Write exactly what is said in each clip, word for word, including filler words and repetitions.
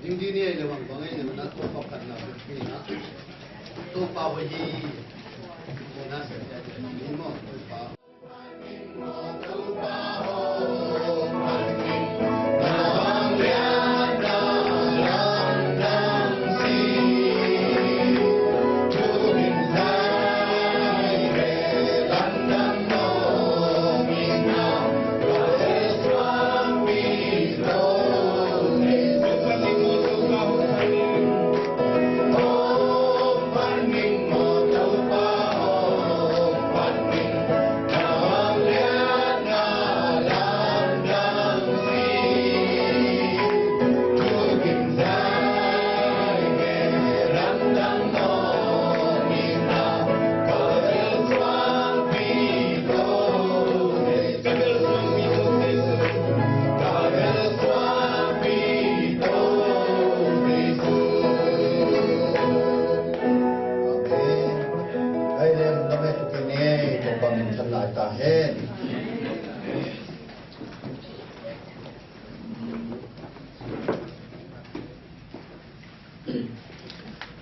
Ding ding ni ei le bang bang ei le na Topa phatna bek ni na. Topa hoih hi. Ni na se ni maw Topa.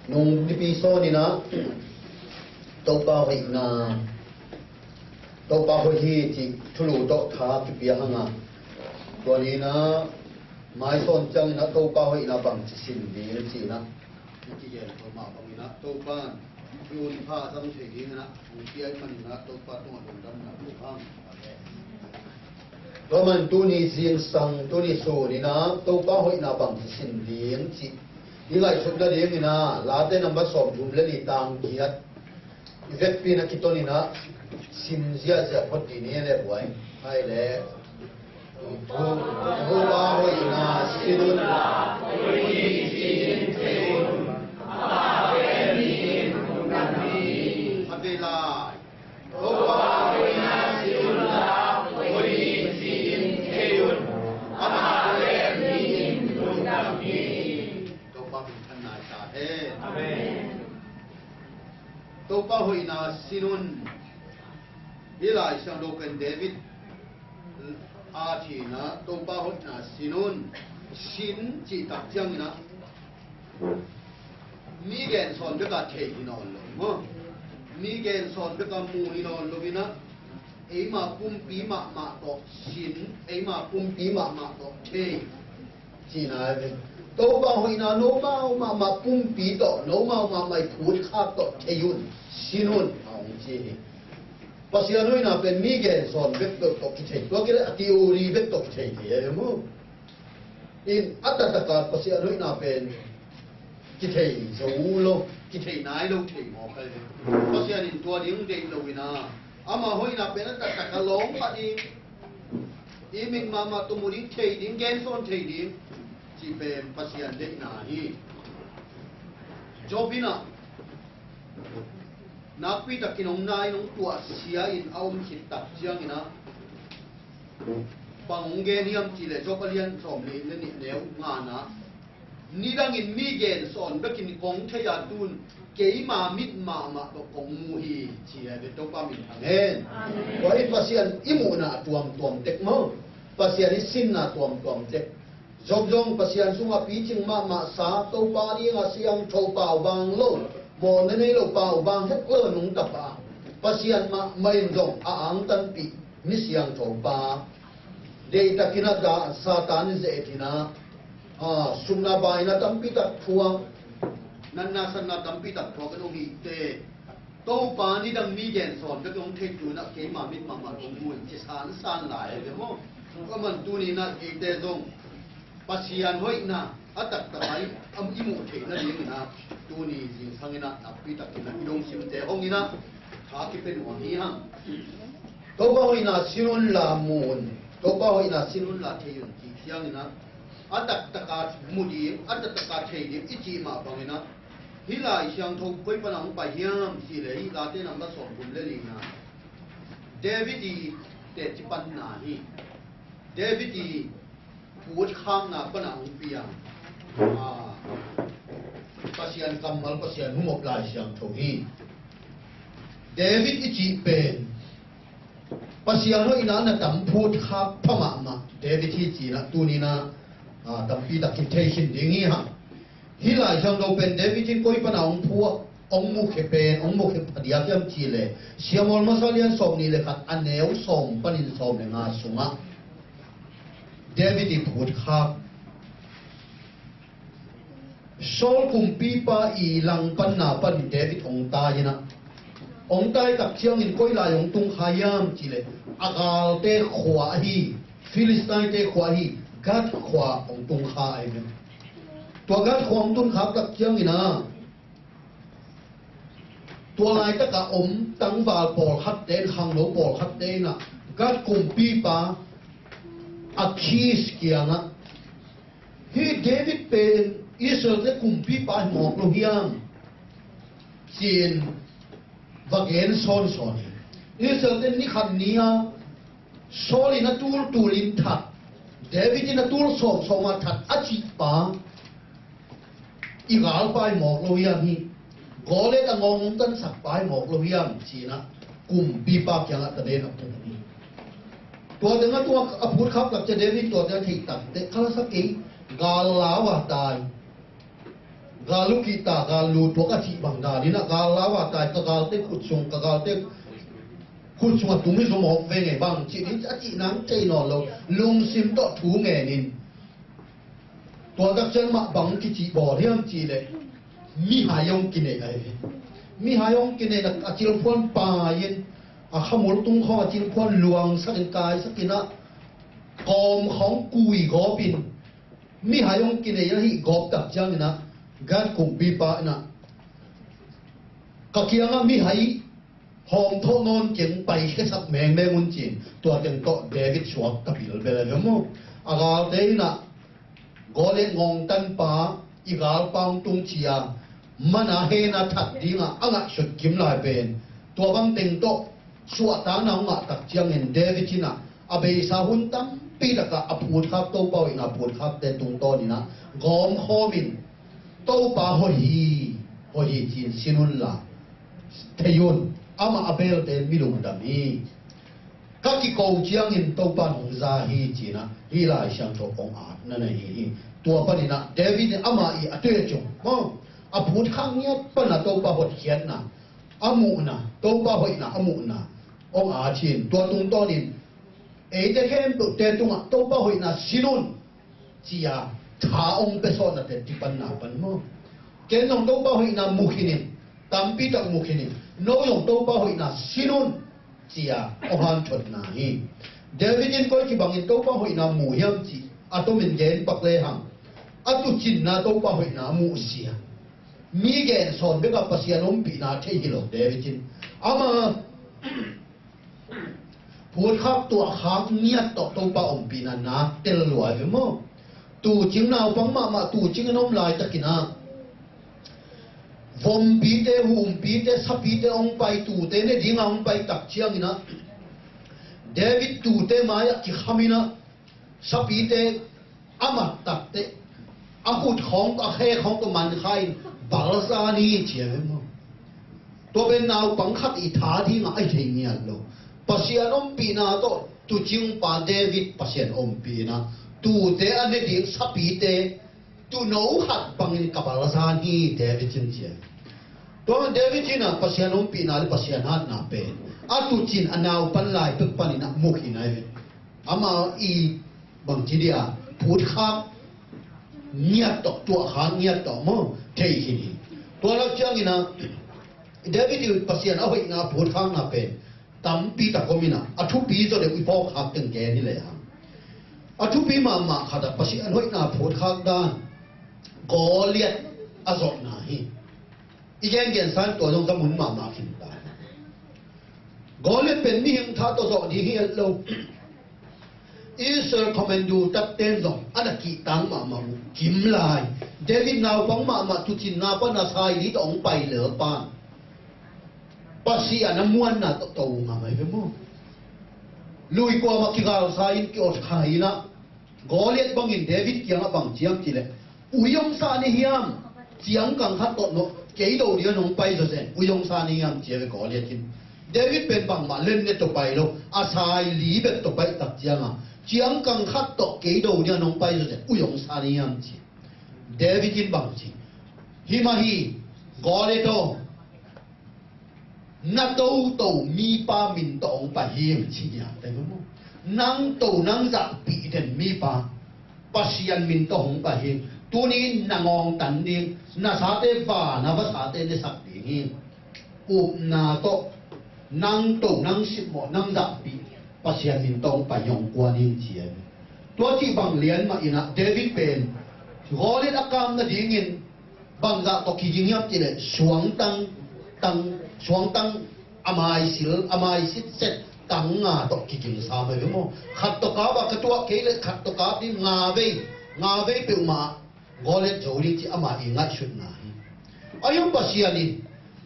Nung nipi sawn in ah Topa hoihna, Topa hoih hi cih thulu tawh tha kipia hang a, tua ni in ah mai sawn ciangin ah Topa hoihna bangci sin ding ci in ah i kigen tua mah bangin ah Topa in i hun pha a zang thei dingin ah hong pia ahih manin ah Topa tungah lungdamna ko hang. Tua man tuni zingsang tuni sun in ah Topa hoihna bangci sin ding cih i ngaihsut nadingin ah Late nambat sawmthum le li tang giat i vekpi in ah kiton in ah sim ziahziah phot dih ni le buai. Hai le Topa hoihna sin un la, hoih hi ci-in thei un. Amah hoih in lungdam hi. Khat vei lai. Topa hoihna sin un la, hoih hi ci-in thei un. Amah hoih in lungdam hi. Topa min thang nai ta hen. Amen. Topa hoihna sin un. Hih Lai Siangtho pen David a thina Topa hoihna sin un. Sin cih tak ciangin ah mi gensawn bek a thei hi nawn lo maw? Mi gensawn bek a mu hi nawn lo in ah eima pumpi mahmah tawh sin, eima pumpi mahmah tawh thei. Cihna hi ve. Topa hoihna nomau mahmah pumpi tawh, nomau mahmah i phutkhak tawh thei un, sin un a hong ci hi. Pasian hoihna pen mi gensawn bek tawh kithei, tua kileh a theory bek tawh kithei thei a hi mu. In a taktak a Pasian hoihna pen kithei zo lo, kithei nai lo thei mawk a hi ve. Pasian in tua ding deih lo in ah ama hoihna pen a taktak a lawng pah ding, i mit mahmah tawh mu ding, thei ding, gensawn thei ding cih pen Pasian deihna hi. Job in ah nakpi takin hong nai in hong tuahsia in a om khit tak ciangin ah bang hong gen hiam cih leh Job a lian sawmli le nih neu nga-na Nidangin mi gensawn bekin kong thei a, tun keima mit mahmah tawh kong mu hi, ci hi ve. Topa min thang hen. Amen. Tua hi Pasian i muhna a tuamtuam tek maw? Pasian i sinna tuamtuam tek. Job zong Pasian sungah picing mahmah sa, Topa dinga siangtho paubang lo, mawhna nei lo, paubang het lo nungta pa. Pasian mahmah in zong a angtanpih mi siangtho pa. Deihtakin a dah Satan in ze-et in ah, a, sumna baina tampi tak thuak, natna satna tampi tak thuak in hong hi teh. Topa nidang mi gensawn bek hong thei, tun ah keima mit mahmah kong mu in ci sansan lai hi ve maw? Tua man tuni in ah eite zong Pasian hoihna a taktak a i, a i muh theih nadingin ah tuni zingsang in ah nakpi takin ah i lungsimte hong in ah tha kipia nuam hi hang. Topa hoihna sin unla mu un, Topa hoihna sin unla thei un cih ciangin ah a taktak a mu ding, a taktak a thei ding i cih mah bangin ah hih Lai Siangtho koi pan a hong pai hiam cih leh hih Late nambat sawmthum le li-na David i teci panna hi. David i phutkhakna pan a hong piang, a, Pasian kammal, Pasian humop Lai Siangtho hi. David i cih pen Pasian hoihna na tam phutkhak pha mahmah David hi ci-in ah tuni in ah A, tampi tak kithei khin ding hi hang. Hih Lai Siangtho pen David in koi pana hong phuak, hong mukhia pen, hong mukhia phadiak hiam cih leh, Samuel masa lian sawm nih le khat a neu sawm panin sawm le nga sungah David i phutkhak. Saul kumpipa i langpanna pan David hong tai inah, hong tai tak ciangin koi lai hong tungkha hiam cih leh, a galte khua ahi, Philistine-te khua ahi Gath khua hong tungkha ahi ve. Tua Gath khua hong tungkhak tak ciangin ah, tua laitakah om tangval pawlkhatte in, khangno pawlkhatte inah Gath kumpipa Akhis kiangah, "Hih David pen Israel-te kumpipa hi mawk lo hiam?" ci-in va gen sawnsawn hi. Israel-te ni khat ni-a Saul in a tul tulin that, David in a tul sawmsawma that a cihpa i galpa hi mawk lo hiam, hih Goliath a ngawng hong tansakpa hi mawk lo hiam, ci-inah kumpipa kiangah taden a puk hi. Tua tengah tua a phutkhak tak ciang David tua tengah theih takteh, "Ka la sa kei, gal lau a tai, gal lukihta, gal lu tuak a cih bang danin ah, gal lau a tai, ka galte khut sung, ka galte khut sungah tung hi zaw mawk veng ei bang," cih ding a cih nang thei nawn lo, lungsim tawh thu ngenin. Tua tak ciang mah bang kici bawl hiam cih leh, mihai hong kinei ahi ve. Mihai hong kinei a, a cilphuan pai-in, a khamul tung khawng a cilphuan luangsakin kaisakin ah, kawm khawng kui gawpin, mihai hong kinei ahi gawp tak ciangin ah, Gath kumpipa inah, "Ka kiangah mihai hawm thawh nawn keng, paikhiasak mengmeng un," ci-in tua teng tawh David suak ta bilbel a ve maw. A galte inah, Goliath ngawngtanpa i galpa hong tung ci-a, mana hena that dingah a ngaihsut kim lai pen, tua bang teng tawh suahtakna hong ngah tak ciangin David inah a beisa hun tampi takah a phutkhak, Topa hoihna phutkhakte tungtawn inah gawmkhawmin, "Topa hoih hi, hoih hi," ci-in sin unla, thei un, amah a belte mi lungdam hi. Ka kiko ciangin Topa in hong za hi, ci-inah hih Lai Siangtho hong atna nei hi. Tua paninah David in amah i a tuia cung maw, a phutkhak ngiat pana Topa hotkhiatna a muhna, Topa hoihna a muhna hong at hi. Tua tungtawnin eite khempeuhte tungah Topa hoihna sin un, ci-a tha hong pia sawhnate tipanna pan maw. Ken zong Topa hoihna mu khin ing, tampi tak mu khin ing, no zong Topa hoihna sin un, ci-a hong hanthotna hi. David in koi kibangin Topa hoihna mu hiam cih a tomin gen pak lehang, a tuucinna Topa hoihna a muhzia. Mi gen sawn bekah Pasian ompihna thei hi lo David in. Ama phutkhak tuahkhak ngiat tawh Topa ompihna nak tel lua hi ve maw. Tuucing naupang mahmah tuucing in om laitakin ah, vompite, humpite, sapite hong pai, tuute ne dinga hong pai tak ciangin ah, David tuute mai-ah kikhamin ah, sapite a mat takteh, a khut khawng, a khe khawng tawh man kha-in balzan hi ci a ve maw. Tua pen naupang khat i tha dingah a hi thei ngiat lo. Pasian ompihna tawh tuucingpa David Pasian ompihna, tuute a ne ding sapite tuuno khat bangin ka balzan hi David in ci a. Tua David in ah Pasian ompihna le Pasian hatna pen a tuucin a naupan lai pek panin ah mu khin a hi ve. Ama i bangci dia, phutkhak ngiat tawh, tuahkhak ngiat tawh maw, thei khin hi. Tua lak ciangin ah David i Pasian a hoihna phutkhakna pen tampi tak om in ah, a thupi zaw deuh i phawkkhak teng gen hi lehang, a thupi mahmah khat ah Pasian hoihna phutkhak dan Goliath a zawhna hi. I gengen san tua zong ka mun mahmah khin ta. Goliath pen mihing tha tawh zawh ding hi et lo. Israel commando tatten zong a na kihtang mahmah uh, kim lai. David naupang mahmah tuucinna pan a sai li tawh hong pai lel pan Pasian a muanna tawh to ngam ahi ve maw. Lui kuamah kigalsa in ki-ot kha in ah, Goliath bangin David kiangah bang ciam cih leh, ui hong sa ni hiam? Ciangkang khat tawh no, kei do ding a nong pai zawzen, ui hong sa ni hiam ci a ve Goliath in. David pen bangmah len ne tawh pai lo, a sai li bek tawh pai tak ciangah, Ciangkang khat tawh kei do ding a nong pai zawzen uh hong sa ni hiam ci. David in bang ci? Hi mah hi, Goliath aw, na toto mipa min tawh hong pai hi ing ci nia. Nang to nang zahpih den mipa Pasian min tawh hong pai hi ing. Tuni in na ngawngtan ding, na sate va, na vasate nesak ding hi. Upna tawh nang to nang simmawh nang zahpih Pasian min tawh hong pai hi, hong kuan hi ing ci hi. Tua cih bang lian mah inah David pen Goliath a kam nadingin bangzah tawh kiging hiam cih leh suangtang, tang, suangtang a maisil, a maisit set tang nga tawh kiging sam hi ve maw. Khat tawh kap a ka tuah kei leh khat tawh kap ding, nga vei, nga vei peuhmah Goliath zo ding cih ama i ngaihsutna hi. Ahi zong Pasian in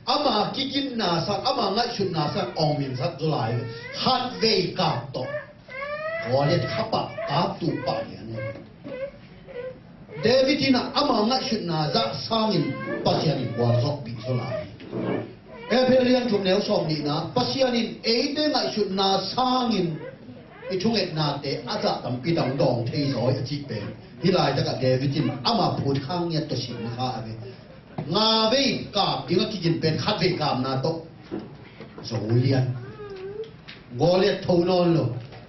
ama kigimna sang, ama ngaihsutna sang awngminsak zaw lai ve. Khat vei kap tawh Goliath khapah kap tuh pah lian hi. David in ah ama ngaihsutna zah sangin Pasian in gualzawhpih zaw lai hi. Efesa lian thum neu sawm nihna, Pasian in eite ngaihsutna sangin i thungetnate a zah tampi tak dawng thei zaw hi a cih pen hih laitakah David in ama phut khak ngiat tawh sim kha a ve. Nga vei kap ding a kigin pen khat vei kapna tawh zo lian. Goliath tho nawn lo.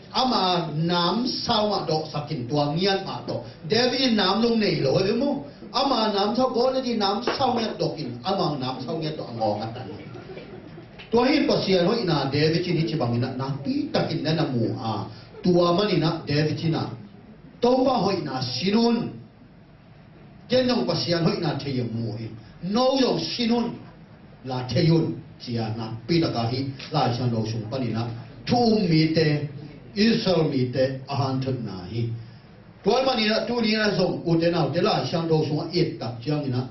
Ama namsau mah dawhsak in tua ngiat mah tawh. David in nam lo nei lo a ve maw. Ama namsau, Goliath in namsau ngiat dawk in ama namsau ngiat tawh a ngawng a tan. Tua hi Pasian hoihna David in hih ci bangin ah nakpi takin na na mu a, tua manin ah David in ah Topa hoihna sin un. Ken zong Pasian hoihna thei a mu hi. No zong sin un la thei un ci-a nakpi taka hih Lai Siangtho sung panin ah thu um mite, Israel mite a hanthotna hi. Tua manin ah tuni in ah zong ute naute Lai Siangtho sungah i et tak ciangin ah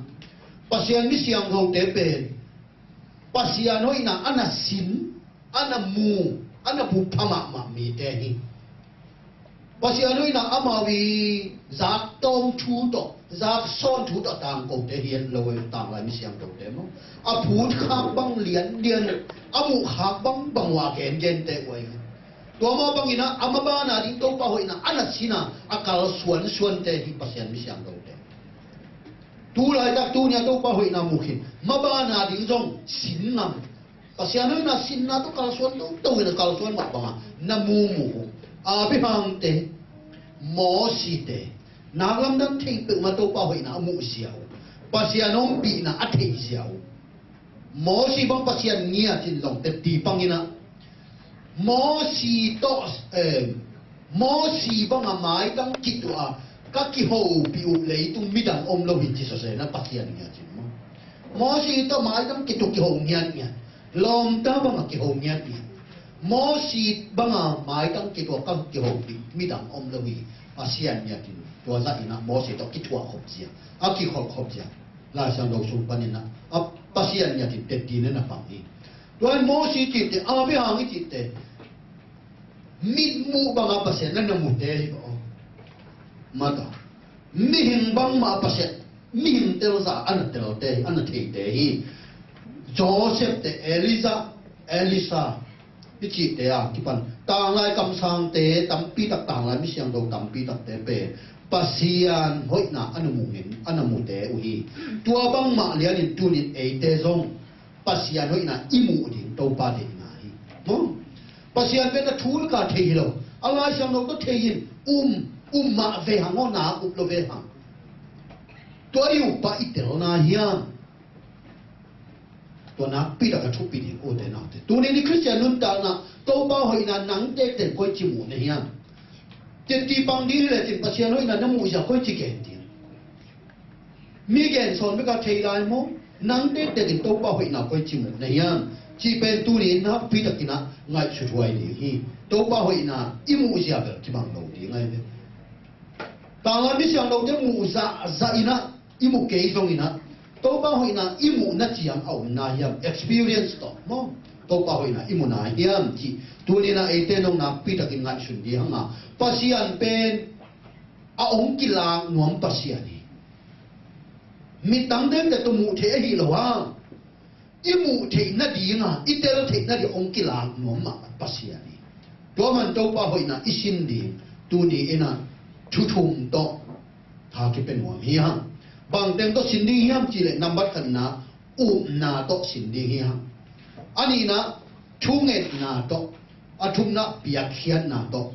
Pasian mi siangthote pen Pasian hoihna a na sin, a na mu, a na pupha mahmah mite hi. Pasian hoihna amau i zak tawm thu tawh, zak sawn thu tawh tangkote hi lo, tanglai mi siangthote maw. A phut khak bang lianlian, a muh khak bangbang uh a gengente uh ahi. Tua mah bangin ah a maban a ding Topa hoihna a na sin a, a kalsuansuante hi Pasian mi siangthote. Tu laitak tuni a Topa hoihna mu khin, maban a ding zong sin ngam. Pasian hoihna sinna tawh kalsuan toto in a kalsuan mah banga na mu mu uh. Abraham te, Mosi te, nak lamdang thei peuhmah Topa hoihna a muhzia uh. Pasian ompihna a theihzia uh. Mosi bang Pasian ngiat in zong teti pangin ah Mosi tawh, eh, Mosi banga maitang kituah a ka kihopih uh leitung midang om lo hi ci sawsawina Pasian ngiat in maw. Mosi tawh maitang kituah kiho ngiatngiat, lawmta banga kiho ngiatngiat. Mosi banga maitang kituah a ka kihopih midang om lo hi Pasian ngiat in tua zahin ah Mosi tawh kithuah khop zia, a kikhol khop zia. Lai Siangtho sung panin ah a Pasian ngiat in teti na na pang hi. Tua in Mosi cihte, Abraham i cihte, mitmuh banga Pasian na na mute hi aw. Mata. Mihing bangmah Pasian, mihing telza a na telte hi, a na theite hi. Joseph te, Elijah, Elisha, i cihte a kipan tanglai kamsangte tampi tak, tanglai mi siangtho tampi takte pen Pasian hoihna a na mu ngin, a na mute uh hi. Tua bangmah lianin tunin eite zong Pasian hoihna i muh ding Topa deihna hi. Maw? Pasian pen a thu laka thei hi lo. A Lai Siangtho tawh thei in um, um mah ve hang aw, nak up lo ve hang. Tua i up a i telna hiam? Tua nakpi taka thupi ding ute naute. Tuni ni Khristian nuntakna Topa hoihna nang tektek koici muh na hiam? Teti pang ding hi lecin Pasian hoihna na muhzia koici gen ding? Mi gen sawn beka thei lai maw? Nang tektek in Topa hoihna koici muh na hiam? Cih pen tuni in nakpi takin ah ngaihsut huai ding hi. Topa hoihna i muhzia bel kibang lo ding ahi ve. Tanglai mi siangthote muh zahzah in ah i muh kei zongin ah Topa hoihna i muhna ciang a omna hiam? Experience tawh maw? Topa hoihna i muhna hiam cih tuni in ah eite nong nakpi takin ngaihsun ding hang a, Pasian pen a hong kilak nuam Pasian hi. Midang tektek tawh muh theih ahi lo a, i muh theih nadinga, i tel theih nading hong kilak nuam mah Pasian hi. Tua man Topa hoihna i sin ding, Tuni in ah thu thum tawh tha kipia nuam hi hang. Bang teng tawh sin ding hiam cih leh nambat khatna upna tawh sin ding hi hang. A nihna thungetna tawh, a thumna piakkhiatna tawh.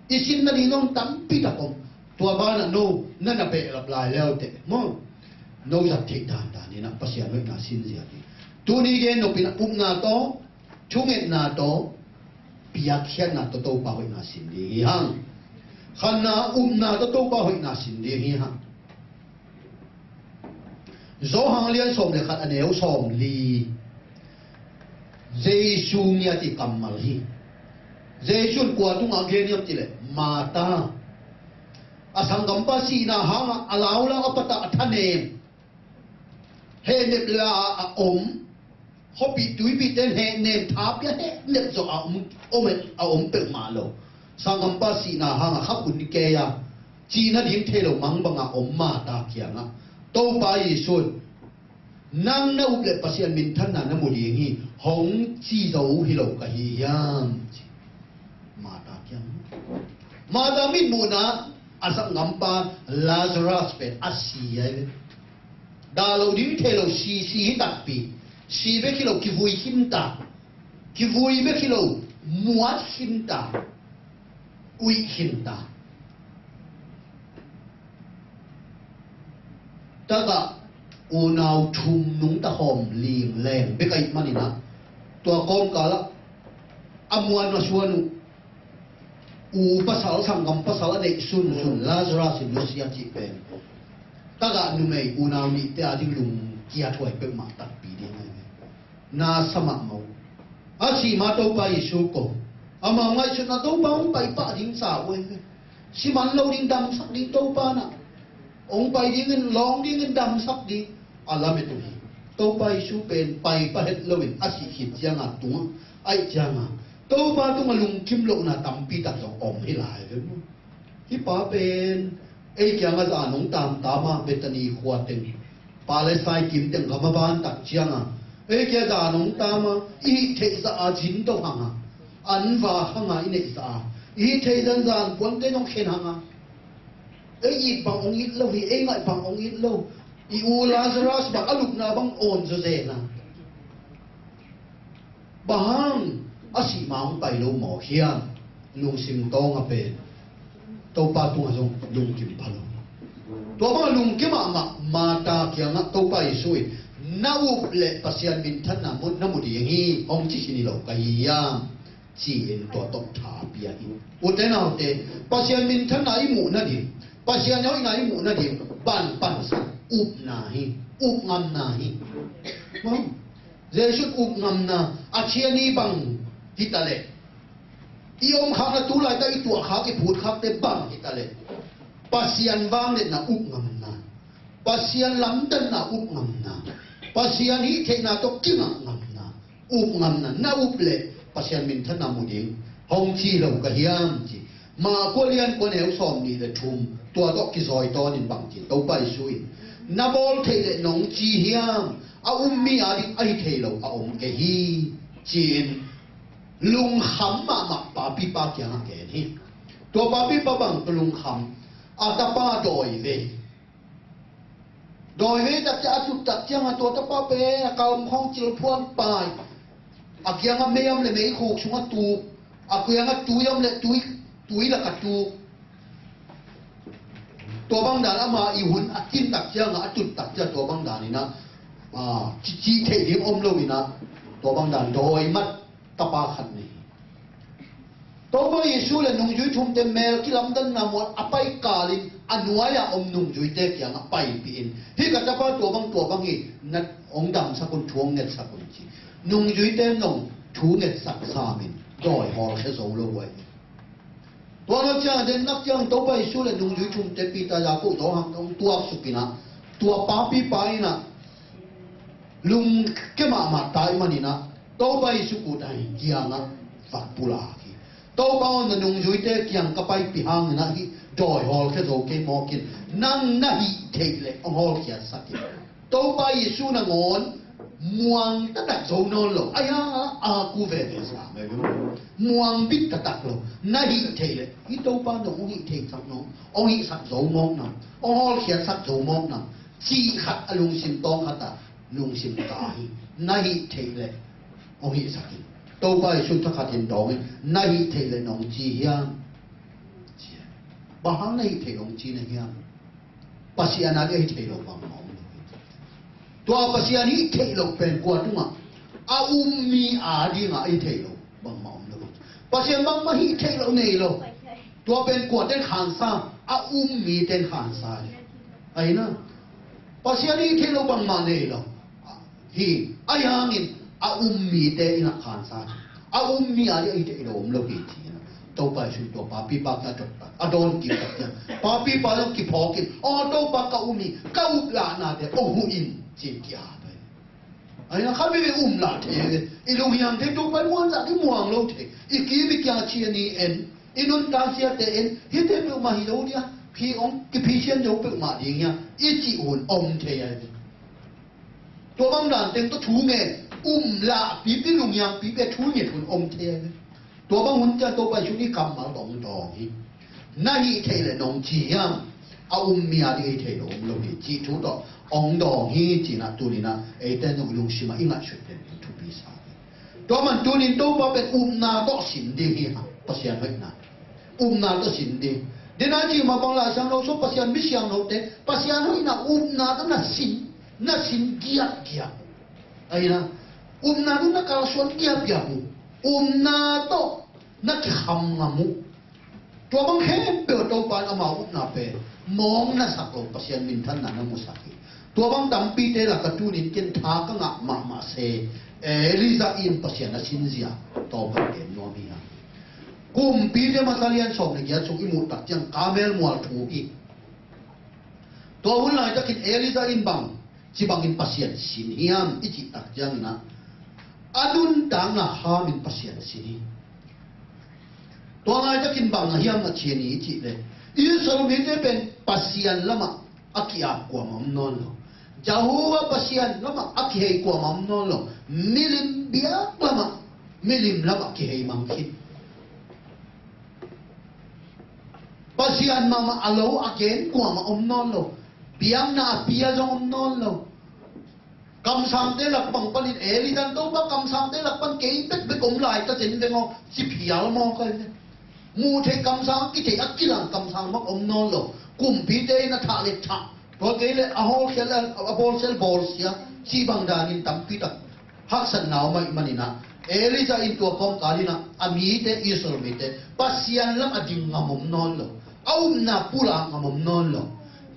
I sin nading zong tampi tak om. Tua banah no na na behlap lai leuteh maw? No zat theih dandan in ah Pasian hoihna sin zia hi. Tuni gen nop in ah upna tawh, thungetna tawh, piakkhiatna tawh Topa hoihna sin ding hi hang. Khatna upna tawh Topa hoihna sin ding hi hang. Johan lian sawm le khat a neu sawmli. Jesu ngiat i kammal hi. Jesu in kua tungah gen hiam cih leh Martha. A sanggampa sihna hangah a laulau a patah a thanem. Hehnep la a om. Khuapih tuipihte in hehnem tha pia hehnep zawh a om, om, a om peuhmah lo. Sanggampa sihna hangah khak hun kei a, cih nading thei lo mangbang a om Martha kiangah Topa Jesu in, nang na up leh Pasian minthanna na mu ding hi, hong ci zo hi lo ka hi hiam? Ci. Martha kiang. Martha mitmuhna a sanggampa Lazarus pen a si ahi ve. Dah lo ding thei lo, si, si hi takpi. Si bek hi lo, kivui khinta. Kivui bek hi lo, muat khinta. Uih khinta. Takah unau thum nungta khawm lingleng bek ahih manin ah, tua kawmkalah a muan a suan uh u pasal, sanggam pasal a neih sunsun Lazarus in nusia cih pen, takah numei unau nihte a ding lungkiat huai peuhmah takpi ding ahi ve. Na sa mahmah uh. A sih ma Topa Jesu ko. Amau ngaihsutna Topa hong pai pah ding sa uh ahi ve. Si man lo ding, damsak ding Topa na. Hong pai dingin, lawng dingin, damsak ding a lamet uh hi. Topa Jesu pen pai pah het loin a sih khit cianga tungah, ahih cianga Topa tungah lungkim lohna tampi tak zong om hi lai ve maw? Hih pa pen ei kiangah zan hong tamtam a, Bethany khua teng, Palestine kim teng gam a ban tak cianga ei kiangah zan hong tam a, i hih theih zah a zin to hang a, an vak hang a i neih zah a, i hih theih zanzan puante zong khen hang a, ei it bang hong it lo hi, ei ngaih bang hong it lo. I u Lazarus bang a lupna bang awn zawzen a. Bang hang a sih ma hong pai lo mawk hiam? Lungsim tawng a pen Topa tungah zong lungkim pha lo. Tua bang a lungkim mahmah Martha kiangah Topa Jesu in, na up leh Pasian minthanna mu, na mu ding hi, hong ci khin hi lo ka hi hiam? Ci-in tua tawh tha pia hi. Ute naute, Pasian minthanna i muh nading, Pasian hoihna i muh nading, ban pansak upna hi, upngamna hi. Maw? Jesu in upngamna, a thiani bang hi ta leh, i om khakna tu laitak i tuah khak, i phut khakte bang hi ta leh, Pasian vangliatna upngamna, Pasian lamdanna upngamna, Pasian hih theihna tawh kingakngamna, upngamna, na up leh Pasian minthanna mu ding, hong ci lo ka hiam ci. Marka lian kua neu sawm nih le thum, tua tawh kizawi tawnin bang ci, Topa Jesu in, na bawl theih leh nong ci hiam? A um mi a ding ahi thei lo a om kei hi, ci-in lungkham mahmah papipa kiangah gen hi. Tua papipa bang tawh lungkham? A tapa dawi ve. Dawi ve tak ciang a tut tak ciangah tua tapa pen a kal khawng cilphuan pai. A kiangah mei om leh meikhuk sungah tuk. A kiangah tui om leh tui, tui lakah tuk. Tua bang dan ama i hun a kin tak ciangah, a tut tak ciang tua bang dan inah, ah, ci, cih theih ding om lo inah, tua bang dan dawi mat tapa khat nei. Topa Jesu le nungzui thumte mel kilamdanna mual a pai kalin a nuai-a om nungzuite kiangah paipih in, hih ka tapa tua bang tua bang hi, na hong damsak un, thu hong ngetsak un ci. Nungzuite nong thu ngetsak samin dawi hawlkhia zo lo uh ahi. Tua lo ciang a den nak ciang Topa Jesu le nungzui thumte Peter, Jakob, Johan hong tuaksuk inah, tua papipa inah lungke mahmah ta ahih maninah Topa Jesu kut a hi kiangah va pulak hi. Topa aw, na nungzuite kiang ka paipih hanginah hih dawi hawlkhia zo kei mawk in, nang na hih theih leh hong hawlkhiatsak in. Topa Jesu nangawn Muang taktak zo nawn lo. Ai-a, a ku veve sa mai lo. Muang bit taktak lo. Na hih theih leh, hih Topa nong hong hih theihsak nong, hong hihsak zo mawk nam, hong hawlkhiatsak zo mawk nam, cih khat a lungsim tawng khat ah lungsim ka hi. Na hih theih leh hong hihsak hi. Topa Jesu thakhat in dawng in, na hih theih leh nong ci hiam? Bang hang na hih theih nong ci na hiam? Pasian a ding a hih theih loh bangmah om lo hi. Tua Pasian hih theih loh pen kua tungah, a um mi a dingah a hih theih loh bangmah om lo hi. Pasian bangmah hih theih loh nei lo. Tua pen kua ten khansa, a um mi ten khansa hi. Ahi na, Pasian hih theih loh bangmah nei lo hi. Ahi hangin a um mite in a khansa hi. A um mi a ding a hih theih loh om lo hi ci-in a, Topa Jesu tua papipa kiang a dot tak, a dawn kik tak ciang, papipa zong kiphawk in, aw Topa, ka um hi, ka uplahna te hong huh in, ci-in ki-ap hi. Ahi na, khat veve um lah thei ve. I lunghiam thei, Topa i muan zah, i muang lo thei. I kim i kiang a ci a ni en, i nuntak siate en, hihte peuhmah hi lo dia, khi hong kiphisian zo peuhmah ding hia, i cih hun om thei ahi ve. Tua bang dan teng tawh thu ngen, um lah pipi, lunghiam pipi a thu ngen hun om thei ahi ve. Tua bang hun ciang Topa Jesu in kammal tawh hong dawng hi. Na hih theih leh nong ci hiam? A um mi a ding a hih theih loh om lo hi, cih thu tawh hong dawng hi ci-in a, tuni-in a eite zong i lungsim ah i ngaihsut pen thupi sa hi. Tua man tuni-in Topa pen upna tawh sin ding hi hang, Pasian hoihna. Upna tawh sin ding. Dena ci mah bang Lai Siangtho sung Pasian mi siangthote, Pasian hoihna upna tawh na sin, na sin giapgiap. Ahi na, upna tawh na kalsuan giapgiap uh. Upna tawh na kikham ngam uh. Tua bang khempeuh Topa in ama upna pen mawng na sak lo, Pasian minthanna na musak hi. Tua bang tampite lak ah tuni-in ken tha ka ngah mahmah se, Elijah in Pasian a sinzia tawm ka gen nuam hi hang. Kumpite masa lian sawm le giat sung i muh tak ciang Karmel mual thu hi. Tua hun laitakin Elijah in bang ci bangin Pasian sin hiam i cih tak ciangin a, a nuntakna hamin Pasian sin hi. Tua laitakin bang a hiam a ci a ni i cih leh, Israel mite pen Pasian lamah a ki-ap kuamah om nawn lo. Jehovah Pasian lamah a kihei kuamah om nawn lo. Milim biak lamah, milim lamah kihei mang khin. Pasian mahmah a lo a gen kuamah om nawn lo. Biakna a pia zong om nawn lo. Kamsangte lak bang panin Elijah in, Topa, kamsangte lak pan kei bekbek om lai ta zen veng aw, ci phial maw ka hi ve. Muh theih kamsang, kithei a kilang kamsang bang om nawn lo. Kumpite in a thah le thah, tua kei le a hawlkhia le a bawlsia le bawlsia, ci bang danin tampi tak haksatna om ahih manin a, Elijah in tua kawmkal in a, a mite, Israel mite Pasian lam a ding ngam om nawn lo. A upna pulak ngam om nawn lo.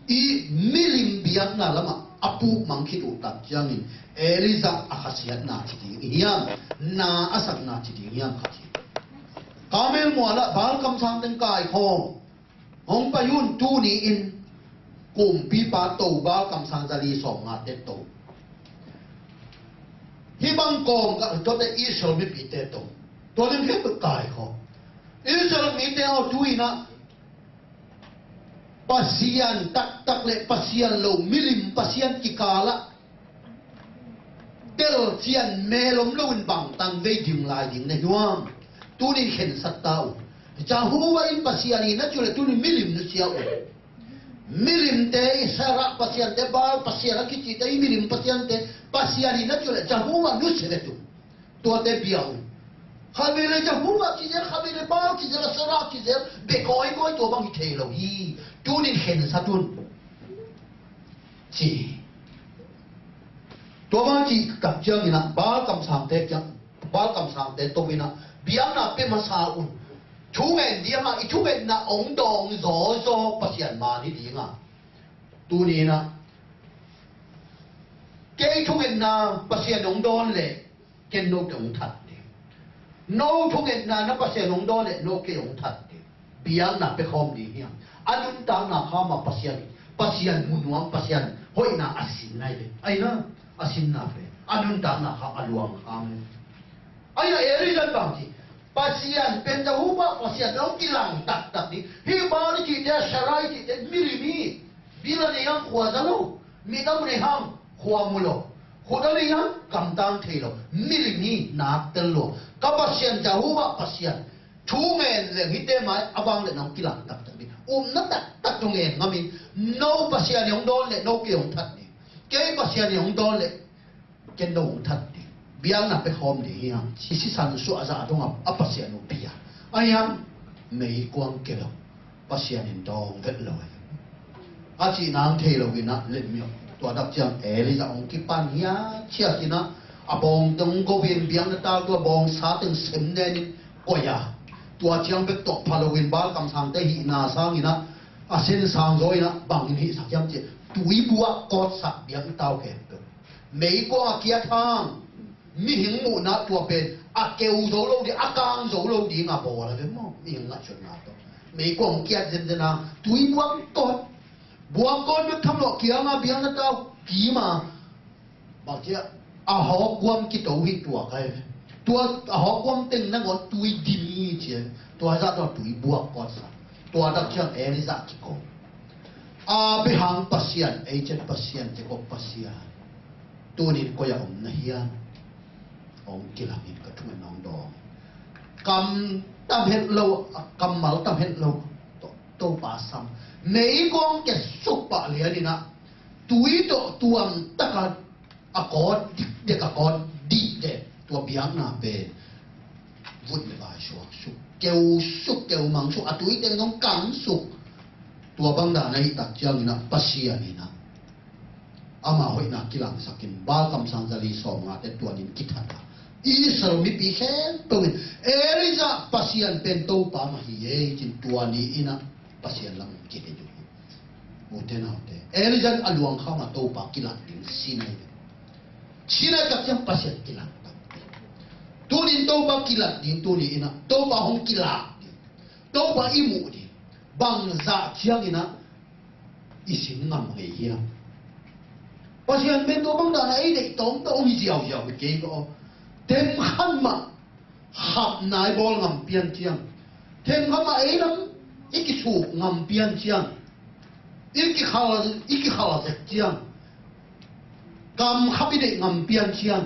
I milim biakna lamah a puk mang khit uh tak ciangin Elijah a khasiatna ci ding hiam, na a sakna ci ding hiam khat hi. Karmel mualah Baal kamsang teng kaikhawm. Hong pai un, tuni-in kumpipa to, Baal kamsang za li sawm nga te to. Hih bang kawm ka tuate Israel mipite to. Tua ding khempeuh kaikhawm. Israel mite aw, tu-in a Pasian taktak le Pasian lo, milim pasian kikalah telcian mel om loin bangtan vei ding lai ding na hi uh hiam? Tunin khensat ta uh. Jehovah in Pasian hi na ci uh leh tunin milim nusia uh. Milimte, Asherah pasiante, Baal pasian a kicite, hih milim pasiante Pasian hi na ci uh leh Jehovah nusia vet uh. Tuate bia uh. Khat vei le Jehovah kizel, khat vei le Baal kizel, Asherah kizel, bia kawikawi, tua bang hi thei lo hi. Tunin khensat un, ci. Tua bang cih tak ciangin a, Baal kamsangte kiang, Baal kamsangte to in a, biakna pia masa un. Thungen ding a, i thungetna hong dawng zawzaw Pasian man hi ding a. Tuni-in a, kei thungetna Pasian hong dawn leh ken note hong that ding. No thungetna na Pasian hong dawn leh no kei hong that ding. Biakna pia khawm ding hiam? A nuntakna kha mah Pasian, Pasian mu nuam, Pasian hoihna a sin nai ve. Ahi na, a sinna pen a nuntakna kha a luang kha mah. Ahi na, Elijah bang ci, Pasian pen Jehovah Pasian hong kilang taktak ding. Hih Baal i cihte, Asherah i cihte milim hi. Villa nei hang khua za lo. Midang nei hang khua mu lo. Khut a lei hiam, gamtang thei lo. Milim hi, nak tel lo. Ka Pasian, Jehovah Pasian. Thu ngen leng hihte mai a vang le nong kilang taktak ding. Upna taktak nong ngen ngam hi. No Pasian in hong dawn le no kei hong that ding. Kei Pasian in hong dawn le ken no hong that ding. Biakna pia khawm ding hi hang. I sisan suah zah dong a, a Pasian uh pia. A hiam, meikuang kia lo. Pasian in dawng vet lo hi. A cih nang thei lo in ah, let me, tua dak ciang Elijah hong kipan hiat ciat in ah, a bawng teng hong go in, biakna tau tua bawngsa teng sem nen in koih a. Tua ciang bek tawh pha lo in, Baal kamsangte hihna sang in ah, a sen sang zaw in ah, bang in hihsak hiam cih, tui buak kawtsak biakna tau khempeuh. Meikuang a kiat hang, mihing muhna tua pen a keu zo lo ding, a kang zo lo ding a bawl a ve maw, mihing ngaihsutna tawh. Meikuang kiat zenzen a, tui buak kawt, buak kawt bek tham lo, kiang a biakna tau kim a, bang ci a, a hawk guam kito hi tua kai ve. Tua a hawk guam teng nangawn tui dim hi ci a, tua zah tua tui buak kawtsak. Tua dak ciang Elijah kiko. A bihang Pasian, ei ciat Pasian, Jacob Pasian. Tunin koi a om na hiam? Hong kilang in ka thungen hong dawng. Kam tam het lo, kammal tam het lo. To, Topa sam. Meikuang kia suk pah lian in ah, tui tawh tuam tak a, a kawt dikdek, a kawt dikdek. Tua biakna pen vut le vai suak suk, keu suk, keu mang suk, a tui teng zong kang suk. Tua bang dan ahih tak ciangin ah, Pasian in ah ama hoihna kilangsak in, Baal kamsang zali sawmngate tuanin kithat a, Israel mipi khempeuh in Elijah Pasian pen Topa mah hi ei cin, tua ni in ah Pasian lam kihei uh hi. Ute naute, Elijah in a luang kham a Topa kilak ding Sinai. Sinai tak ciang Pasian kilak tak. Tunin Topa kilak ding, tuni in ah Topa hong kilak ding. Topa i muh ding. Bang zah ciangin ah i sin ngam ngei hiam? Pasian pen tua bang dan a ei deih tawmtawm hi ziauziau hi kei ko. Themkhat mah khapna i bawl ngam pian ciang, themkhat mah ei lam i kisuk ngam pian ciang, i kikhal, i kikhal zek ciang, kam khap i deih ngam pian ciang,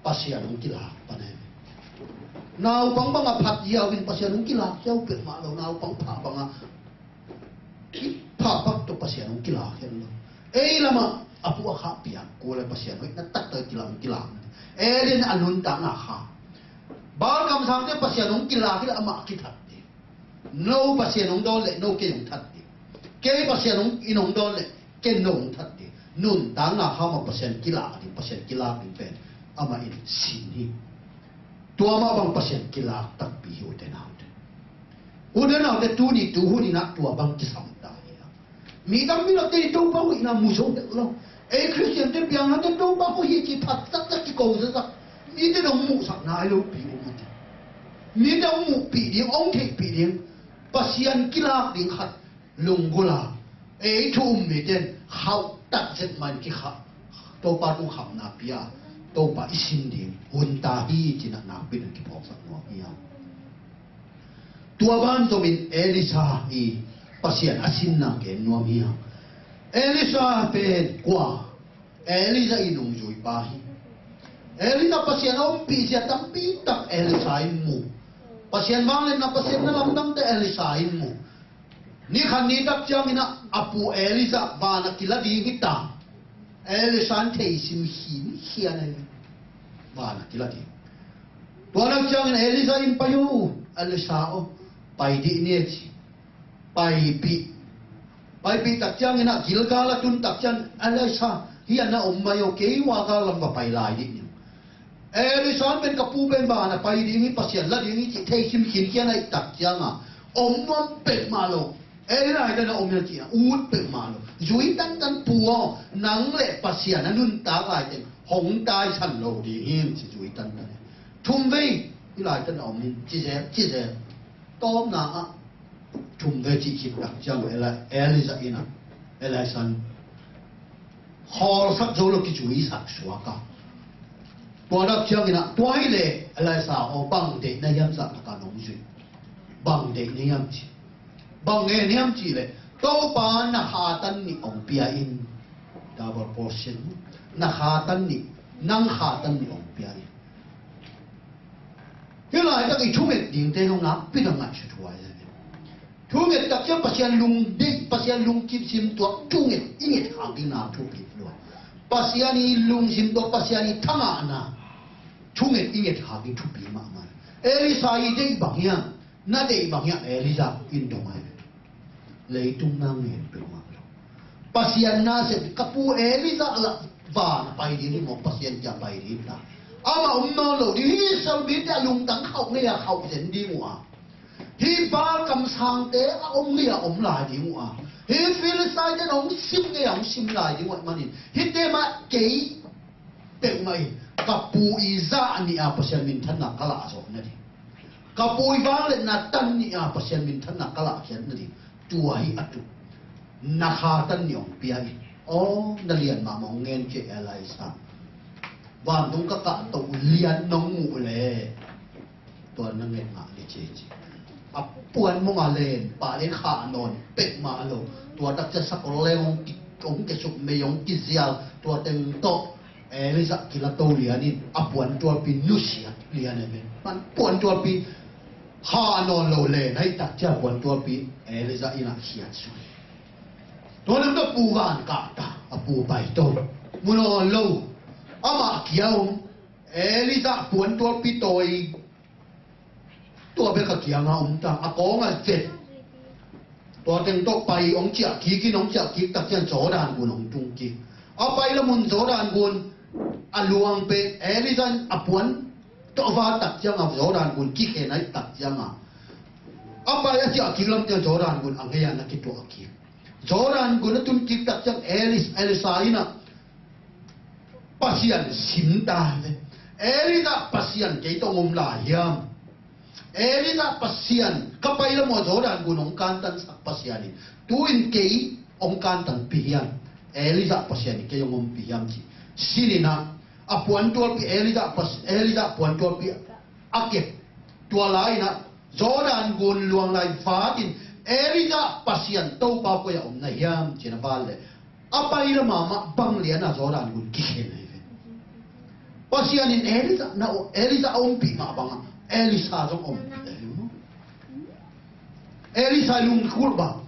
Pasian hong kilak pan e. Naupang bang a phat ziau in Pasian hong kilak ziau peuhmah lo, naupang phah bang a kiphah bak tawh Pasian hong kilak hen lo. Ei lamah a pu a khah piang kul a Pasian hoihna taktak kilak, hong kilak. Elijah in a nuntakna kha. Baal kamsangte Pasian hong kilak hi leh amah kithat ding. No Pasian hong dawn leh no kei hong that ding. Kei Pasian hong, in hong dawn leh ken no hong that ding. Nuntakna kha mah Pasian kilak ding, Pasian kilak ding pen amah in sin hi. Tua mah bang Pasian kilak takpi hi, ute naute. Ute naute, tuni tuhun in ah tua bang kisam ta hi a. Mi tam mi lo te Topa hoihna mu zo dek lo. Ei Khristian te piang lo te Topa hoih hi ci phat taktak kiko zakzak. Mi te dong muhsak nai lo pi um a ti. Mi te hong muhpih ding, hong theihpih ding, Pasian kilak ding khat lunggulh a, ei thu um mite in khauh tak zet mah in kikhah. Topa tung khamna pia, Topa i sin ding hun ta hi ci-in ah nakpi-in kiphawksak nuam hi a. Tua ban zomin Elisha i Pasian a sinna gen nuam hi a. Elisha pen kua? Elijah i nungzuipa hi. Elijah Pasian a ompih zia tampi tak Elisha in mu. Pasian vangliatna, Pasian na lamdangte Elisha in mu. Ni khat ni tak ciangin ah a pu Elijah van a kila ding hi ta. Elisha in theisim khinkhian a hi. Van a kila ding. Tua tak ciangin Elijah in, "Pai o, Elisha o, pai dih ni," a ci. Paipih. Paipih tak ciangin ah Gilgal a tun tak ciang, "Elisha, hih ah na om mai o, kei ua gal lam va pai lai dih ni." Elisha in pen, "Ka pu pen van a pai ding hi, Pasian la ding hi," cih theisim khinkhian ahih tak ciangin ah om nuam peuhmah lo. Elisha, "Hih ah na om hi," cih ah ut peuhmah lo. Zui tantan, "Pu aw, nang le Pasian a nuntak laiteng hong taisan lo ding hi," ci zui tantan. Thumvei, "Hih laiteng na om hi," ci zel, ci zel. Tawpna ah thumvei cih khit tak ciang Eli-, Elijah in ah, Elisha in khawlsak zo lo, kizuisak suak a. Tua tak ciangin ah, "Tua hi leh Elisha aw, bang deih na hiam?" ci-in ah ka nungzui. "Bang deih na hiam?" ci. "Bang ngen hiam cih leh, Topa na khatan nih hong pia in," Double portion. Na kha tan nih, nang kha tan nih hong pia hi. Hih laitak i thunget dingte zong nakpi tak ngaihsut huai hi. Thunget tak ciang Pasian lungdeih, Pasian lungkim sim tuak thunget i nget khak ding na thupi lua. Pasian i lungsim tuak, Pasian i thangahna thunget i nget khak ding thupi mahmah. Elisha i deih bang hiam, na deih bang hiam, Elijah in dong ai. Leitung na ngen peuhmah lo. Pasian na sem, ka pu Elijah lah van a pai ding hi maw, Pasian kiang pai ding ta. Amah om nawn lo ding, hih Israel mite a lungtang khauh ngei a khauh zen ding uh a. Hih Baal kamsangte a om ngei a om lai ding uh a. Hih Philistine te hong sim ngei a hong sim lai ding uh ahih manin. Hihte mah kei peuhmah in ka pu i zah nih a Pasian minthanna ka lah zawh nading, ka pu i vangliatna tan nih a Pasian minthanna ka lahkhiat nading, tua hi a tuk. Na kha tan nih hong pia in. Aw, na lian mahmah hong ngen kei Elisha. Vantung ka kahto lian nong muh leh tua na nget ngah ni ci ci. A puan mong a len pah le khah nawn pek mah lo. Tua tak ciang sakol leng hong ki, hong kisuk mei hong kizial. Tua teng tawh Elijah kilato lian in a puantualpi nusiat lian e men. Man puantualpi khah nawn lo len ahih tak ciang puantualpi Elijah in a khiat suk. Tua teng tawh pu van kah ta, a pu pai to. Mu nawn lo. Amah kia om. Elijah puantualpi tawi tua bek a kianga om ta, a kawng a zet. Tua teng tawh pai hong ciah kik in, hong ciah kik tak ciang Jordan gun hong tung kik. A pai la mun Jordan gun a luang pen Elijah in a puan tawh va tak cianga Jordan gun kikhen ahih tak cianga a pai a ciah kik lam ciang Jordan gun a ngei a na kituah kik. Jordan gun a tun kik tak ciang Elis-, Elisha in a Pasian sim ta ve. Elijah Pasian kei tawh hong om lai hiam? Elijah Pasian ka pai la maw Jordan gun hong kantansak Pasian in tu-in kei hong kantanpih hiam? Elijah Pasian in kei hong ompih hiam ci. Sin in a, a puantualpi Elijah Pas-, Elijah puantualpi a kep. Tua lai in a Jordan gun luang lai vat in Elijah Pasian Topa koi a om na hiam ci-in a vat leh a pai la mahmah bang lian a Jordan gun kikhen ahi ve. Pasian in Elijah na, Elijah a ompih mah bangah Elisha zong ompih ahi ve. Elisha i lungkhul bang,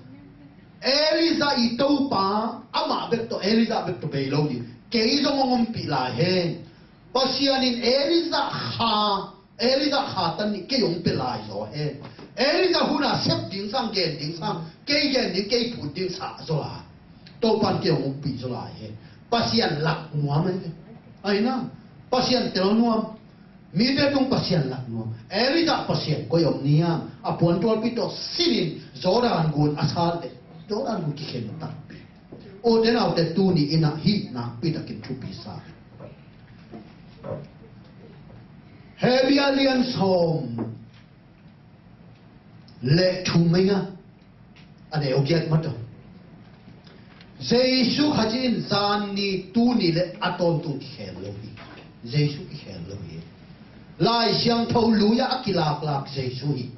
Elijah i Topa amah bek tawh, Elijah bek tawh bei lo ding, kei zong hong ompih lai hen. Pasian in Elijah kha, Elijah kha tan nih kei hong pia lai zaw hen. Elijah hun a sep ding sang, gen ding sang, kei gen ding, kei phut ding sang zaw a, Topa in kei hong ompih zaw lai hen. Pasian lak nuam ahi ve. Ahi na, Pasian tel nuam. Mite tung Pasian lak nuam. Elijah Pasian koi om na hiam? A puantualpi tawh sin in Jordan gun a sat leh Jordan gun kikhen takpi. Ute naute, tuni in a hih nakpi takin thupi sa. Hebru a lian sawm le thum mei nga, a neu giat mah tawh. Jesu Khazih in zan ni, tuni le a tawntung kikhel lo hi. Jesu kikhel lo hi. Lai Siangtho lui-ah a kilaklak Jesu hi.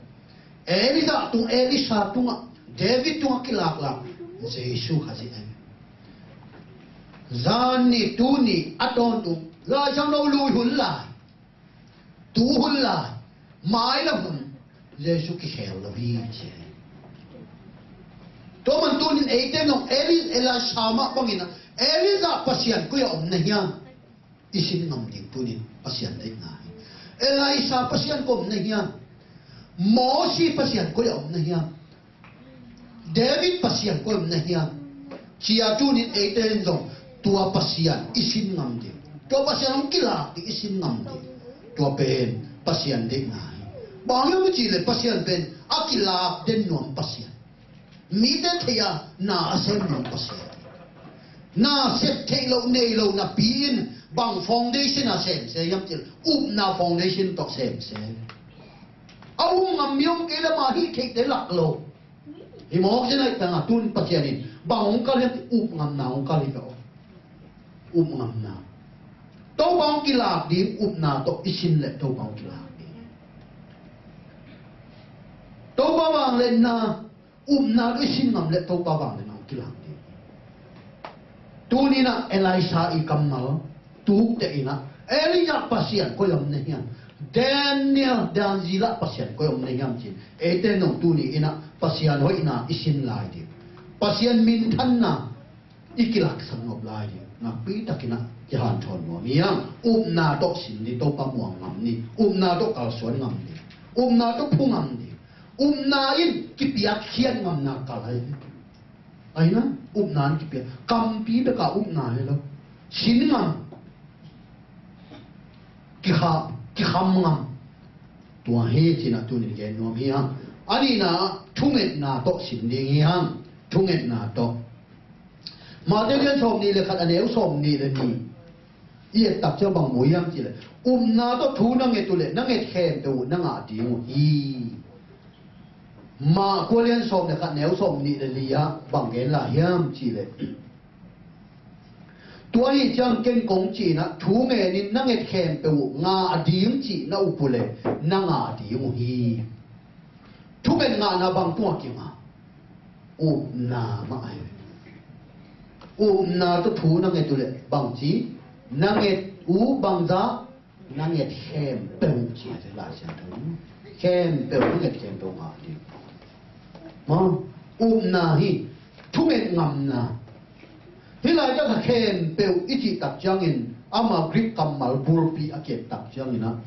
Elijah tung, Elisha tungah, David tungah kilaklak Jesu Khazih ahi. Zan ni, tuni, a tawntung, Lai Siangtho lui hun lai, tu hun lai, mailam hun, Jesu kikhel lo hi ci. Tua man tunin eite nong Eli-, Elisha mah bangin a, Elijah Pasian koi a om na hiam? I sin ngam ding tunin Pasian deihna hi. Elisha Pasian koi a om na hiam? Mosi Pasian koi a om na hiam? David Pasian koi a om na hiam? Ci-a tunin eite in zong tua Pasian i sin ngam ding, tua Pasian hong kilak ding i sin ngam ding, tua pen Pasian deihna hi. Bang hiam i cih leh Pasian pen a kilak den nuam Pasian. Mite thei-a na a sem nuam Pasian. Na sep theih loh nei lo napi in bang foundation a sem se hiam cih leh upna foundation tawh sem se. A um ngam mi om kei leh mah hih theihte lak lo. Hi mawk zen ahih tangah tun Pasian in bang hong kal hiam cih leh up ngamna hong kal hi ve aw. Up ngamna. Topa hong kilak ding upna tawh i sin leh Topa hong kilak ding. Topa vangliatna upna tawh i sin ngam leh Topa vangliatna hong kilak ding. Tuni inah Elisha i kammal tukte inah Elijah Pasian koi om na hiam? Daniel, Daniel Pasian koi om na hiam ci-in eite nong tuni inah Pasian hoihna i sin lai ding, Pasian minthanna i kilaksak nop lai ding nakpi takinah kihanthawn nuam hi hang. Upna tawh sin ni, Topa muang ngam ni. Upna tawh kalsuan ngam ni. Upna tawh phu ngam ni. Upna in kipiakkhiat ngamna kal hi. Aina, upna in kipiak, kampi beka upna hi lo. Sin ngam, kikha, kikham ngam. Tua hi cinah tunin gen nuam hi hang. A nihna thungetna tawh sin ding hi hang. Thungetna tawh. Matthai lian sawm nih le khat, a neu sawm nih le nih i et tak ciang bang mu hiam cih leh, upna tawh thu na nget uh leh na nget khempeuh uh na ngah ding uh hi. Mah kua lian sawm le khat, neu sawm nih le li ah bang gen lai hiam cih leh, tua hi ciang ken kong cih inah thu ngenin na nget khempeuh uh ngah ding cih na up uh leh na ngah ding uh hi. Thunget ngahna bang tungah kingah? Upna mah ahi. Upna tawh thu na nget uh leh bangci? Na nget uh bangzah? Na nget khempeuh ci a, Lai Siangtho in khempeuh, na nget khempeuh ngah ding. Maw, upna hi. Thunget ngamna. Hih lai tak a khempeuh i cih tak ciangin, ama Greek kammal bulpi a ki-et tak ciangin ah,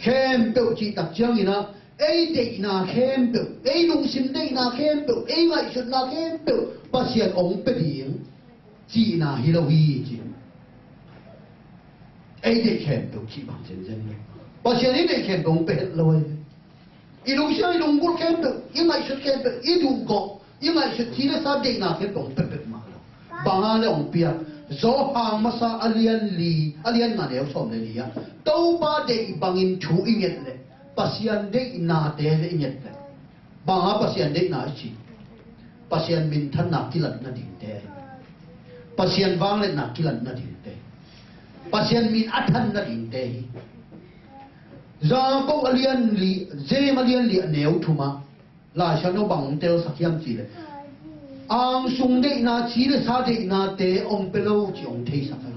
khempeuh cih tak ciangin ah, ei deihna khempeuh, ei lungsim deihna khempeuh, ei ngaihsutna khempeuh Pasian hong pia ding cihna hi lo hi ci. Ei deih khempeuh cih bang zenzen lo. Pasian i deih khempeuh hong pia het lo hi. I lungsim, i lunggulh khempeuh, i ngaihsut khempeuh, i duhgawh, i ngaihsut ci le sa deihna khempeuh hong pia peuhmah lo. Bang a le hong piak? Johan masa a lian li, a lian nga, neu sawm le li ah, Topa deih bangin thu i nget leh, Pasian deihnate le i nget leh, bang a Pasian deihna i ci? Pasian minthanna kilat nadingte, Pasian vangliatna kilat nadingte, Pasian min a than nadingte hi. Jakob a lian li, James a lian li, a neu thum ah Lai Siangtho bang hong telsak hiam cih leh, angsung deihna, ci le sa deihnate hong pia lo cih hong theisak hi.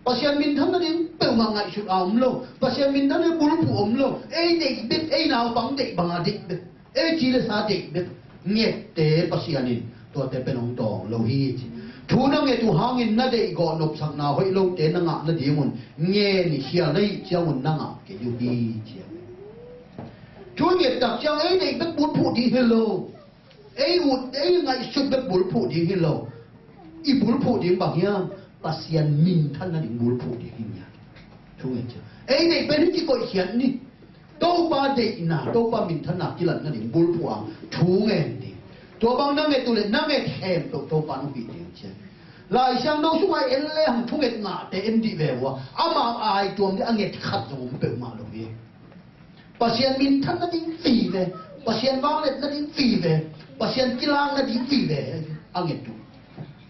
Pasian minthan nading peuhmah ngaihsut a om lo. Pasian minthan nading bulphuh om lo. Ei deih bek, ei naupang deih banga deih bek, ei ci le sa deih bek ngette Pasian in tuate pen hong dawng lo hi ci. Thu na nget uh hangin na deihgawh nopsakna hoih lote na ngah nadingun ngen hi. Khial na hih ciangun na ngah kei uh hi ci. Thu i nget tak ciang ei deih bek bulphuh ding hi lo. Ei ut, ei ngaihsut bek bulphuh ding hi lo. I bulphuh ding bang hiam? Pasian minthan nading bulphuh ding hi. Thu nget ciang ei deih pen hih kikoihkhiat ni. Topa deihna, Topa minthanna kilat nading bulphuh a thu ngen ding. Tua bang na nget uh leh na nget khempeuh Topa hong hih ding ci. Lai Siangtho sungah en le hang thunget ngahte en dih ve uh a, amau ai tuam dih a nget khat zong om peuhmah lo hi. Pasian minthan nading vive, Pasian vangliat nading vive, Pasian kilak nading vive a nget uh.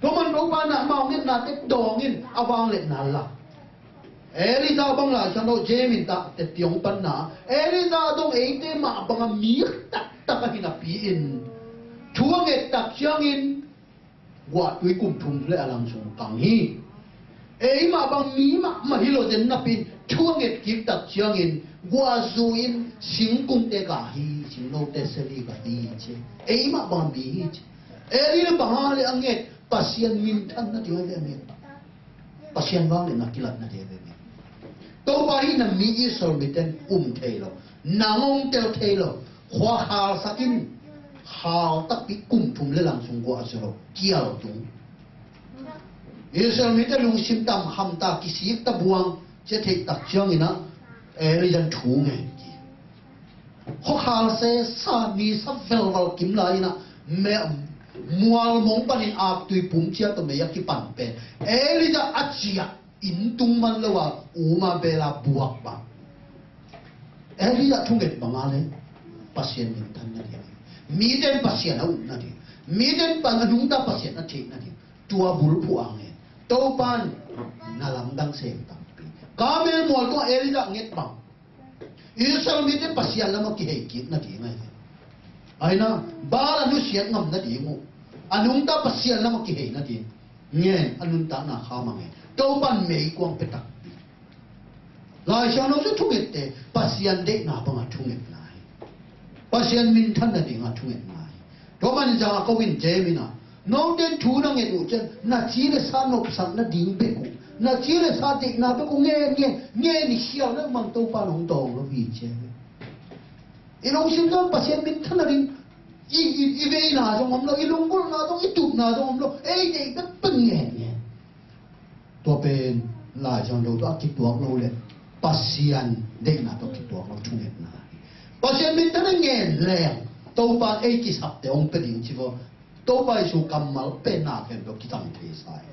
Tua man Topa in amau ngetnate dawng in a vangliatna la. Elijah bang Lai Siangtho James in tah teh tiang panna, Elijah dong eite mah banga mi taktak ahi napi-in, thu a nget tak ciangin guahtui kum thum le a lang sung kang hi. Eimah bang mi mahmah hi lo zen napi-in thu a nget kik tak ciangin guah zu-in singkungte gah hi, singnote seli gah hi ci. Eimah bang mi hi ci. Eli le bang a le a nget? Pasian minthan nading a le a nget. Pasian vangliatna kilat nading a le a nget. Topa hihna mi Israel mite um thei lo. Nang hong tel thei lo. Khua khalsak in, khal takpi kum thum le lang sung guah a zu lo, kial tung. Israel mite lungsim tam, hamta, kisik ta buang ci a theih tak ciangin ah Elijah in thu ngen kik. Khua khal sesa, mi sa velval kim lai-in ah, me, mual mong panin aktui pum ciat tawh mei a kipan pen Elijah a ciah inn tung man lo a, um a bel a buak bang. Elijah thunget bang a le Pasian minthan nading, mite in Pasian a up nading, mite in pan a nungta Pasian a theih nading, tua bulphuh a ngen. Topa in na lamdang sem tampi. Karmel mual tungah Elijah nget bang? Israel mite Pasian lamah kihei kik nading ahi. Aina, Baal a nusiat ngam nading uh, a nungta Pasian lamah kihei nading. ngen, a nuntakna kha mah ngen. Topa'n meikuang pia takpi. Lai Siangtho sung thungette Pasian deihna banga thungetna hi. Pasian minthanna dinga thungetna hi. Tua manin zang a ko in James in a, note in thu na nget uh ciang na ci le sa nopsakna ding bek uh, na ci le sa deihna bek uh ngen, ngen, ngen, i siau na mang Topa'n hong dawng lo hi ci hi. I lungsim zong Pasian minthanna ding, i, i, i veina zong om lo, i lunggulhna zong, i tupna zong om lo, ei deih bek pen ngen, ngen. Tua pen Lai Siangtho tawh a kituak lo le Pasian deihna tawh kituak lo thungetna. Pasian minthanna ngen leng Topa'n ei kisapte hong pia ding ci vaw. Topa Jesu kammal pen na khempeuh kitang thei sa hi.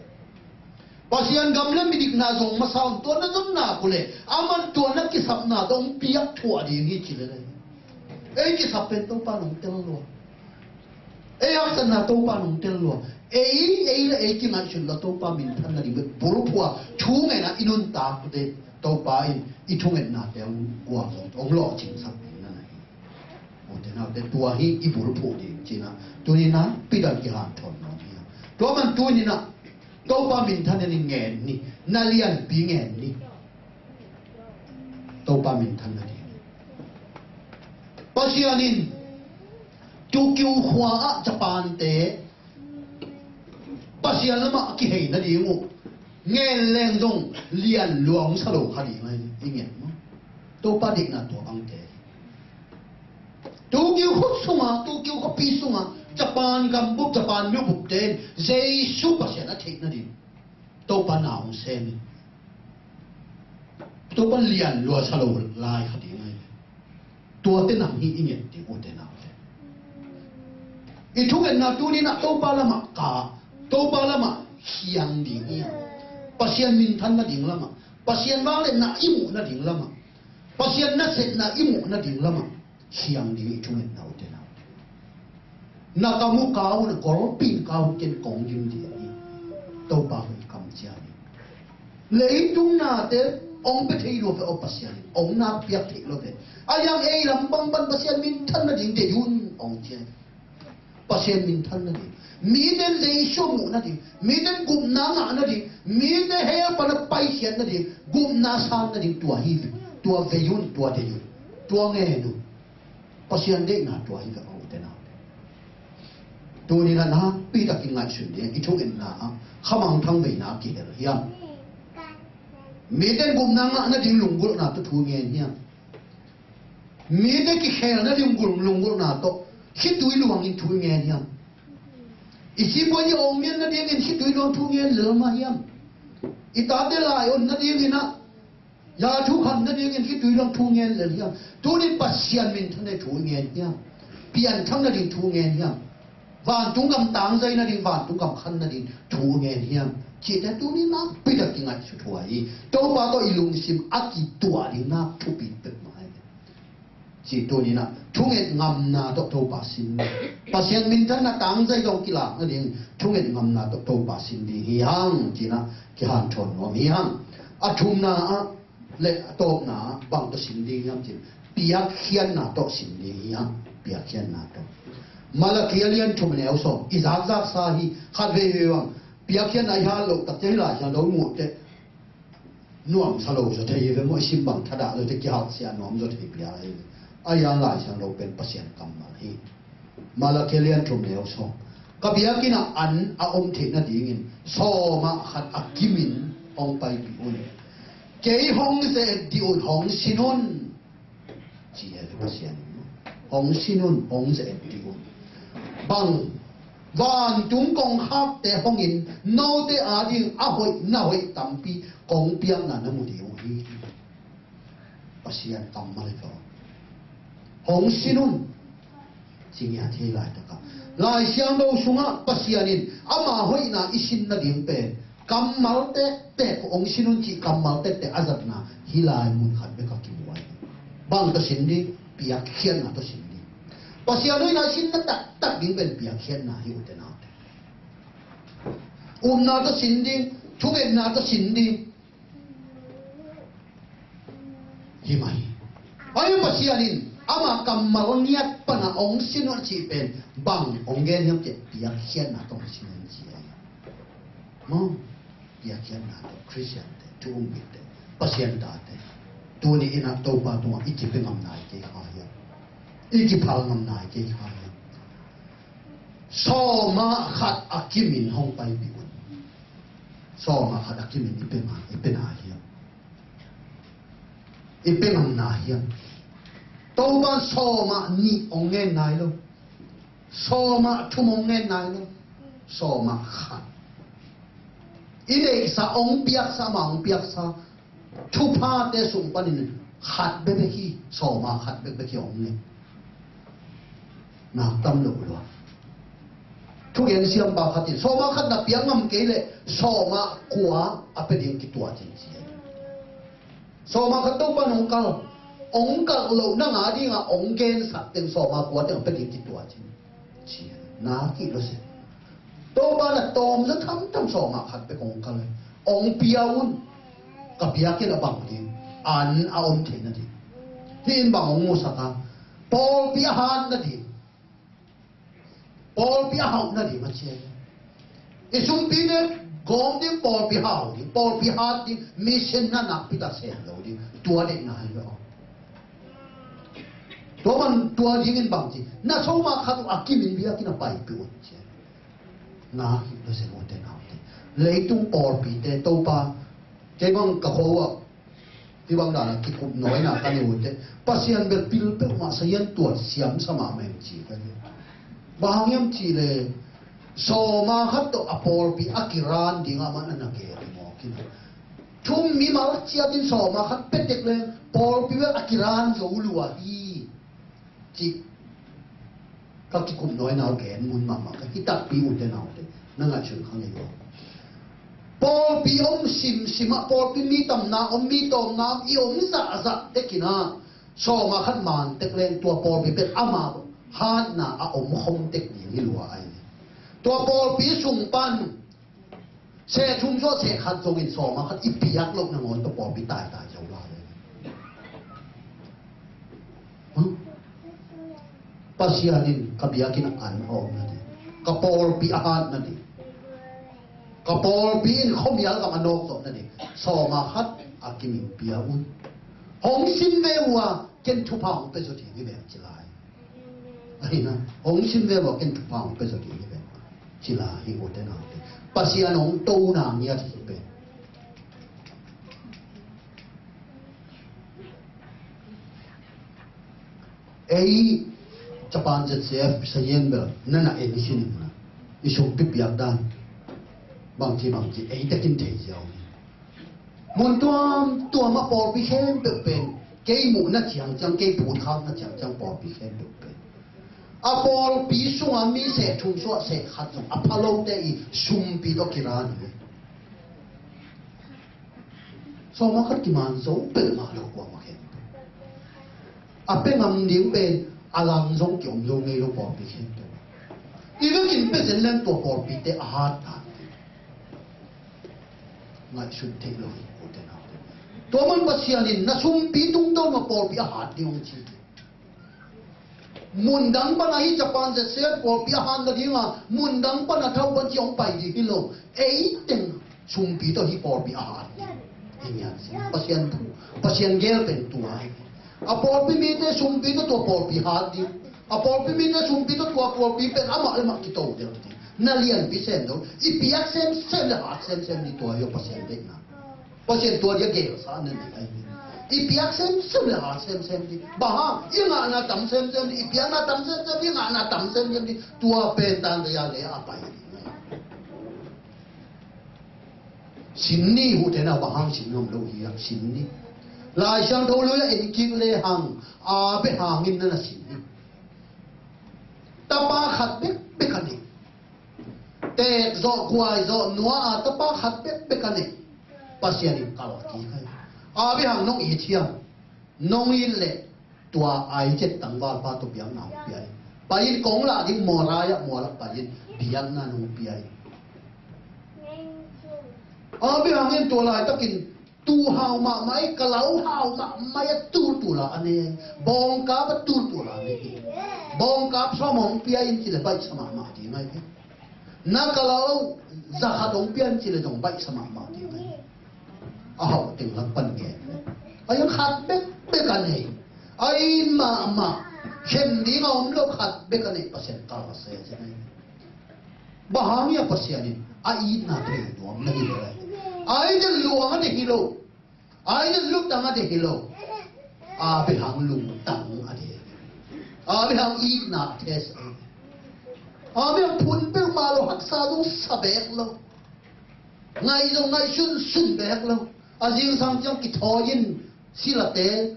Pasian gam le midikna zong masa un, tua na zon nak uh le aman tua na kisapna tawh hong piak thuah ding hi ci le le. Ei kisap pen Topa'n hong tel lua. Ei haksatna Topa'n hong tel lua. Ei, ei le ei kingaihsun lo Topa minthanna ding bek bulphuh a thu ngen a i nuntakte Topa in i thungetnate hong guang, hong lawhcingsak ding na hi. Ute naute, tua hi i bulphuh ding cihna. Tuni-in a pidan kihanthawn nuam hi. Tua man tuni-in a Topa minthanna ding ngen ni, na lianpi ngen ni. Topa minthanna ding. Pasian in Tokyo khua ah Japan-te Pasian lamah a kihei nading uh ngen leng zong lian lua hong sa lo kha ding ahi, i ngen maw? Topa deihna tua bangte. Tokyo khut sungah, Tokyo khuapi sungah Japan gambup, Japan mibupte in Jesu Pasian a theih nading Topa na hong sem in, Topa lian lua sa lo lai kha ding ahi. Tuate nang hi i nget ding, ute naute. I thungetna tuni-in a Topa lamah ka, Topa lamah khiang ding hi. Pasian minthan nading lamah, Pasian vangliatna i muh nading lamah, Pasian nasepna i muh nading lamah khiang ding i thungetna, ute naute. Na kam uh kau na, golpin kau ken kong dim ding hi. Topa hun kamciam hi. Leitung nate hong pia thei lo ve aw Pasian, hong nak piak thei lo ve. A yang ei lam bangban Pasian minthan nading deih un hong ci hi. Pasian minthan nading, mite in Jesu muh nading, mite in gupna ngah nading, mite hell pan a paisiat nading, gupna san nading, tua hi ve. Tua vei un, tua deih un, tua ngen un. Pasian deihna tua hi ve aw, ute naute. Tuni-in a nakpi takin ngaihsun ding, i thungetna ah khamangthang veina kihel hiam? Mite in gupna ngah nading lunggulhna tawh thu ngen hiam? Mite kikhel nading gul-, lunggulhna tawh khitui luangin thu ngen hiam? I sipuai i awngmian nadingin khitui luang thu ngen lel mah hiam? I tate lai on nadingin a ya thu kham nadingin khitui luang thu ngen lel hiam? Tuni Pasian minthan a thu ngen hiam? Pianthak nading thu ngen hiam? Vantung gam tangzai nading, vantung gam khan nading thu ngen hiam? Cihte tuni nakpi tak kingaihsut huai hi. Topa tawh i lungsim a kituah ding nak thupi peuhmah hi. Cih tuni-in a thunget ngamna tawh Topa sin. Pasian minthanna tangzai zong kilak nading thunget ngamna tawh Topa sin ding hi hang, ci-in a kihanthawn nuam hi hang. A thumna ah le a tawpna ah bang tawh sin ding hiam cih leh piakkhiatna tawh sin ding hi hang. Piakkhiatna tawh. Malakhi a lian thum a neu sawm, i zakzaksa hi. Khatveivei bang piakkhiatna i hat loh tak ciang hih Lai Siangtho muh teh nuamsa lo zaw thei hi ve maw, i sim bang thadah zaw thei, kihalsiah nuam zaw thei bia hi ve. A hi hang Lai Siangtho pen Pasian kammal hi. Malakhi a lian thum neu sawm. Ka biakinn ah an a om theih nadingin sawm ah khat a kimin hong paipih un. Kei hong ze-et dih un, hong sin un, ci hi ve Pasian in. Hong sin un, hong ze-et dih un. Bang, vantung kongkhakte hongin note ading a hoih na hoih tampi kong piakna na mu ding uh hi. Pasian kammal hi ko. Hong sin un, ci ngiat hi laitakah. Lai Siangtho sungah Pasian in ama hoihna i sin nading pen kammal tektek, hong sin un cih kammal tektek a zatna hih lai mun khat bek a kimu hi. Bang tawh sin ding? Piakkhiatna tawh sin ding. Pasian hoihna i sinna taktak ding pen piakkhiatna hi, ute naute. Upna tawh sin ding, thungetna tawh sin ding. Hi mah hi. Ahi Pasian in ama kammal ngiat pana hong sin un cih pen bang hong gen hiam cih leh piakkhiatna tawh hong sin un ci hi. Maw, piakkhiatna tawh Khristiante, thu um bikte, Pasian tate, tuni in ah Topa tungah i kipia ngam nai kei kha hiam? I kiphal ngam nai kei kha hiam? Sawma khat a kimin hong paipih un. Sawma khat a kimin i pia ngai, i pia nai hiam? I pia ngam nai hiam? Topa sawma nih hong ngen nai lo. Sawma thum hong ngen nai lo. Sawma khat. I neihsa hong piaksa, ama hong piaksa thuphate sung panin khat bekbek hi, sawma khat bekbek hi hong ngen. Nak tam lo lua. Thugen siampa khat in sawma khat na piak ngam kei leh sawma kua a pia ding kituat in ci. Sawma khat Topa in hong kal, hong kal loh nang a dingah hong gensak teng sawma kua teng a pia ding kituat in ci. Nak hi lo se. Topa na tawm zaw thamtham sawma khat bek hong kal. Hong pia un. Ka biakinn a bang ding, an a om theihna ding. Hih in bang hong musak a, pawlpi a hat nading, pawlpi a hauh nading a ci hi. I sumpite gawm ding, pawlpi hau ding, pawlpi hat ding, mission na nakpi tak sem lo ding. Tua deihna hi lo. Tua man tua dingin bang ci, na sawma khat uh a kimin biakinn a paipih un ci. Nak hi lo se, ute naute. Leitung pawlpite Topa, kei bang ka khua uh ah hih bang dan a kikup nawina ka nei uh teh, Pasian bel pil peuhmah sa hian, tuat siam sa mahmah ing ci ka hi. Bang hang hiam cih leh sawma khat tawh a pawlpi a kiran dingah man a na gel mawk hi. Thu um mimal ciatin sawma khat pia tek leng pawlpi bel a kiran zo lua hi. Cih ka kikup nawina uh gen mun mahmah ka hi takpi, ute naute, na ngaihsun kha ngei uh. Pawlpi om simsim ah, pawlpi mi tamna om, mi tawmna om, i om zahzah tekin ah sawma khat man tek leng tua pawlpi pen ama hatna a om khom tek ding hi lua ahi. Tua pawlpi sung pan seh thum suah seh khat zongin sawma khat i piak loh nangawn tawh pawlpi taitai zo lai. Huh? Pasian in ka biakinn ah an a om nading, ka pawlpi a hat nading, ka pawlpi in khuamial gam a nawk zawh nading sawma khat a kimin pia un. Hong sin ve uh a, ken thupha hong pia zaw ding hi veng ci lai. Ahi na, hong sin ve uh a, ken thupha hong pia zaw ding hi veng ci lai hi, ute naute. Pasian hong tona ngiat hi pen. Ei Japan Z C F sayen bel na na en sin na, i sumpi piak dan bangci bangci ei tekin thei ziau hi. Mun tuamtuam a pawlpi khempeuh pen, kei muhna ciangciang, kei phutkhakna ciangciang pawlpi khempeuh pen, a pawlpi sunga mi seh thum suah seh khat zong a pha lote i sumpi tawh kiran hi. Sawma khat kiman zo peuhmah lo kuamah khempeuh. A pia ngam ding pen a lang zong kiom zo ngei lo pawlpi khempeuh. I vekin pia zen leng tua pawlpite a hat ta. Ngaihsun theih lo hi, ute naute. Tua man Pasian in na sumpi tungtawn mah pawlpi a hat ding hong ci. Mundang pana hi Japan Z C F pawlpi a hat nadinga, mundang pana thau pan ci hong pai ding hi lo. Ei teng sumpi tawh hi pawlpi a hat ding. Pasian thu, Pasian gel pen tua hi. A pawlpi mite sumpi tawh tua pawlpi hat ding. A pawlpi mite sumpi tawh tua pawlpi pen amah le mah kito deuh ding. Na lianpi sem lo. I piak semsem le hat semsem ding, tua hi a Pasian deihna. Pasian tua dia gelsa na nei ahi. I piak semsem le hat semsem ding. Bang hang, i ngahna tam semsem ding, i piakna tam semsem ding, i ngahna tam semsem ding. Tua pen tang dia le a pai ding. Sin ni, ute nau, bang hang sin ngam lo hi a, sin ni. Lai Siangtho Lui ah en kik le hang, Abraham in na na sin ni. Tapa khat bekbek a nei. Teek zawh, guai zawh, nua a tapa khat bekbek a nei. Pasian in kalkik hi. Abraham, nong it hiam? Nong it leh tua Isaac tangvalpa tawh biakna hong pia in. Pai in, kong lah ding Moriah mual ah pai in, biakna nong pia in. Abraham in tua laitakin, tuu hau mahmah hi, ka lau hau mahmah hi, a tultul a a ne. Bawngkap a tultul a a ne hi. Bawngkap sawm hong pia in ci leh baihsa mahmah ding ahi hi. Na kal a, zakhat hong pia in ci leh zong baihsa mahmah ding hi. A hauh teng lam pan ngen leh a hiang khat bekbek a nei, a it mahmah, khen ding a om lo khat bek a neih Pasian kal a se se nei. Bang hang hiam? Pasian in a itna thei nuam na hi lo. A it in luang a deih hi lo. A it in lutang a deih hi lo. Abraham lungtang a deih. Abraham itna a test a deih. Abraham phun peuhmah lo, haksa zong sa beek lo. Ngai zong ngaihsun sun beek lo. A zingsang ciang kithawi in silate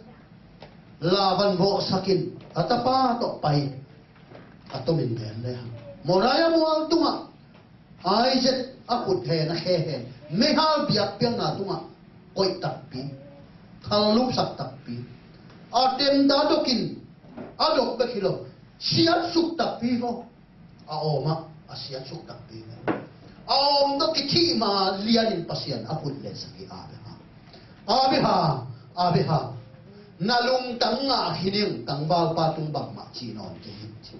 lavan vawhsak in a tapa tawh pai. A tomin gen le hang. Moria mual tungah Isaac a khut hen, a khe hen, meihal biakpiakna tungah koih takpi, thal lupsak takpi. A temta dokin a dok bek hi lo, siatsuk takpi vaw. A awmah a siatsuk takpi vaw. A awm tawh kithih ma lianin Pasian a khut letsak hi. Abraham, Abraham, Abraham, na lungtang ngah hi ning, tangvalpa tung bangmah ci nawn kei hi, ci.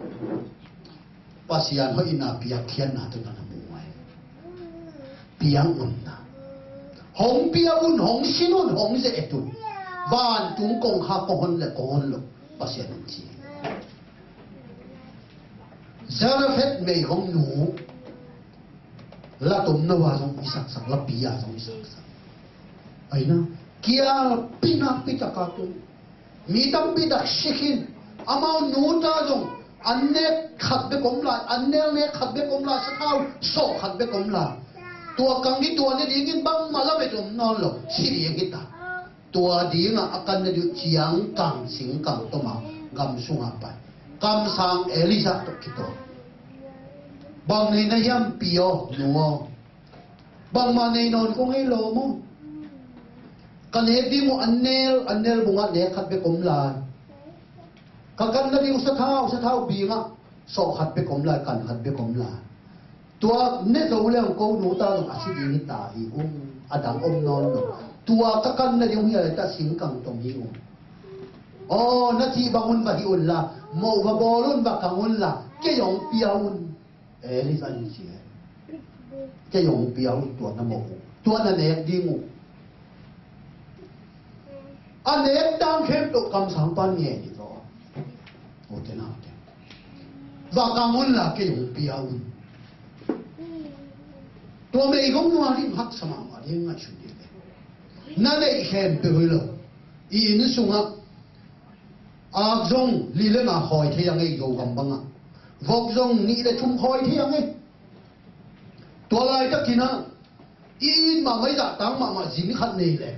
Pasian hoihna piakkhiatna tawh na na mu ngai. Piang un na. Hong pia un, hong sin un, hong ze-et un. Vantung kongkhak kong hon le kong hon lo Pasian in ci. Zarephath meigong nu la tomno a zong i saksak, la pi a zong i saksak. Aina, kial pi nakpi taka tung. Mi tampi tak si khin. Amau nu ta zong an nek khat bek om lai, an nel nek khat bek om lai, sathau sawh khat bek om lai. Tua kang ni tua ne dingin bangmah lamet om nawn lo, si ding hi ta. Tua dingah a kan na ding uh ciangkang singkang tawm a gam sungah pai. Kamsang Elijah tawh kituak. Bang nei na hiam pi aw, nu aw? Bangmah nei nawn kong ei lo maw? Ka nek ding uh an nel, an nel bungah nek khat bek om lai. Ka kan na ding uh sathau, sathau bingah sawh khat bek om lai, kan khat bek om lai. Tua ne zo leng ko nu ta zong a si ding hi ta hi ung, a dang om nawn lo. Tua ka kan na ding uh hi a lai ta singkang tawm hi ung. Aw, na cih bang un va hi un la, moh va bawl un va kang un la, kei hong pia un. Elijah in ci e. Kei hong pia un tua na moh uh, tua na nek ding uh. A nek dang khempeuh kamsangpa ngen hi zaw. Ute naute, va kang un la kei hong pia un. Tua meigong nu a ding haksa mahmah ding ngaihsun ding e. Na neih khempeuh hi lo. I inn sungah ak zong li le nga khawi thei a ngei, Zogam bangah. Vok zong nih le thum khawi thei a ngei. Tua laitakin ah i it mahmah, i zahtang mahmah zin khat nei le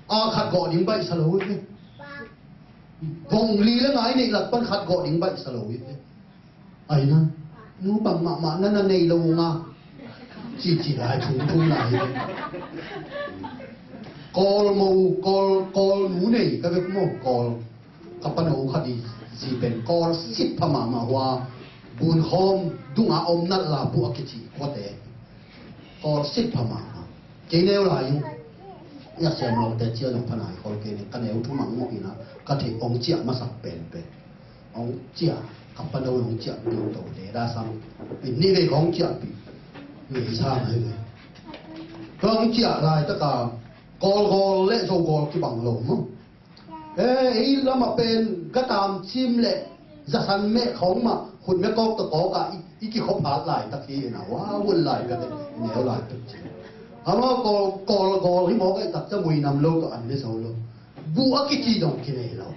a khat gawh ding baihsa lo uh hi. Vok li le nga i neih lak pan khat gawh ding baihsa lo uh hi. Aina, nu bang mahmah na na nei lo uh nga. Cici lai thum thum lai hi. Kawl mo, Kawl, Kawl nu nei ka vek maw, Kawl. Ka pano khat i zi pen Kawl sit pha mahmah hua. Bunkhawm dunga om nat la buh a kici khuate. Kawl sit pha mahmah. Kei neu lai uh. Ia siam lo te cia zong pha nai khol kei ni, ka neu thu mang mawh ina, ka theih ong ciah masak penpen. Ong ciah, ka pano ong ciah pi to te da sam. Pi ni vei kong ciah pi. Ni sa mai ve. Kong ciah lai taka Kawl Kawl le Zo Kawl kibang lo maw. Eh, ei lama pen ka tam cim le zasan meh khong mah khut me kawk ta kawk a i, i kikhop hat lai tak hi ina, wa vun lai ka te, neu lai tak ci. Ama Kawl Kawl Kawl hi mawk ai tak ca mui nam lo ka an le so lo. Bu a kici dong kinei lo.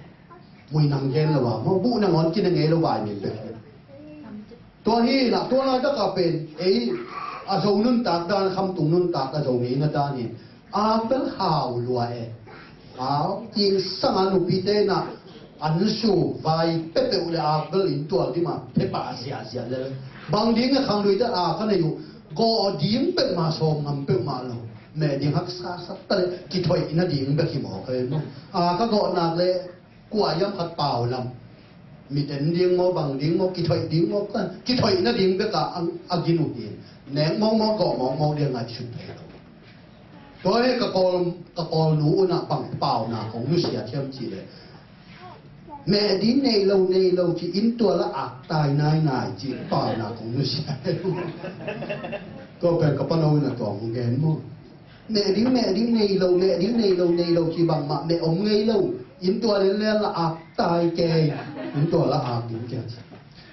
Mui nam gen lo a, maw bu nangawn kinei ngei lo vai min bek. Tua hi na, tua lai taka pen ei a Zo nuntak dan, khamtung nuntak a Zo ngeina dan hi. Akbel hau lua e. Hau, ting sanga nupite na an su vai pepeuh le akbel in tual dima phepa ziahziah le. Bang ding a khang lui te a ka nei uh. Gawh ding peuhmah sawm ngam peuhmah lo. Meh ding haksa sak ta le kithoih na ding bek hi mawk e maw. A ka gawh nak le kua hiam khat pau lam. Mit en ding maw, bang ding maw, kithoih ding maw, ka kithoih nading bek a, a, a gin uh hi. Nek mawkmawk, gawh mawkmawk ding ngaihsut thei lo. Tua hi ka Kawl, ka Kawl nu un ah bang pauna kong nusia thiam cih leh, Meh ding nei lo, nei lo ci, inn tua la ak tai nainai ci, pauna kong nusia. Tua pen ka pano in a tua hong gen maw. Meh ding, meh ding nei lo, meh ding nei lo, nei lo ci bangmah meh om ngei lo. Inn tua lenlen la ak tai kei. Inn tua la ak ding kei ci.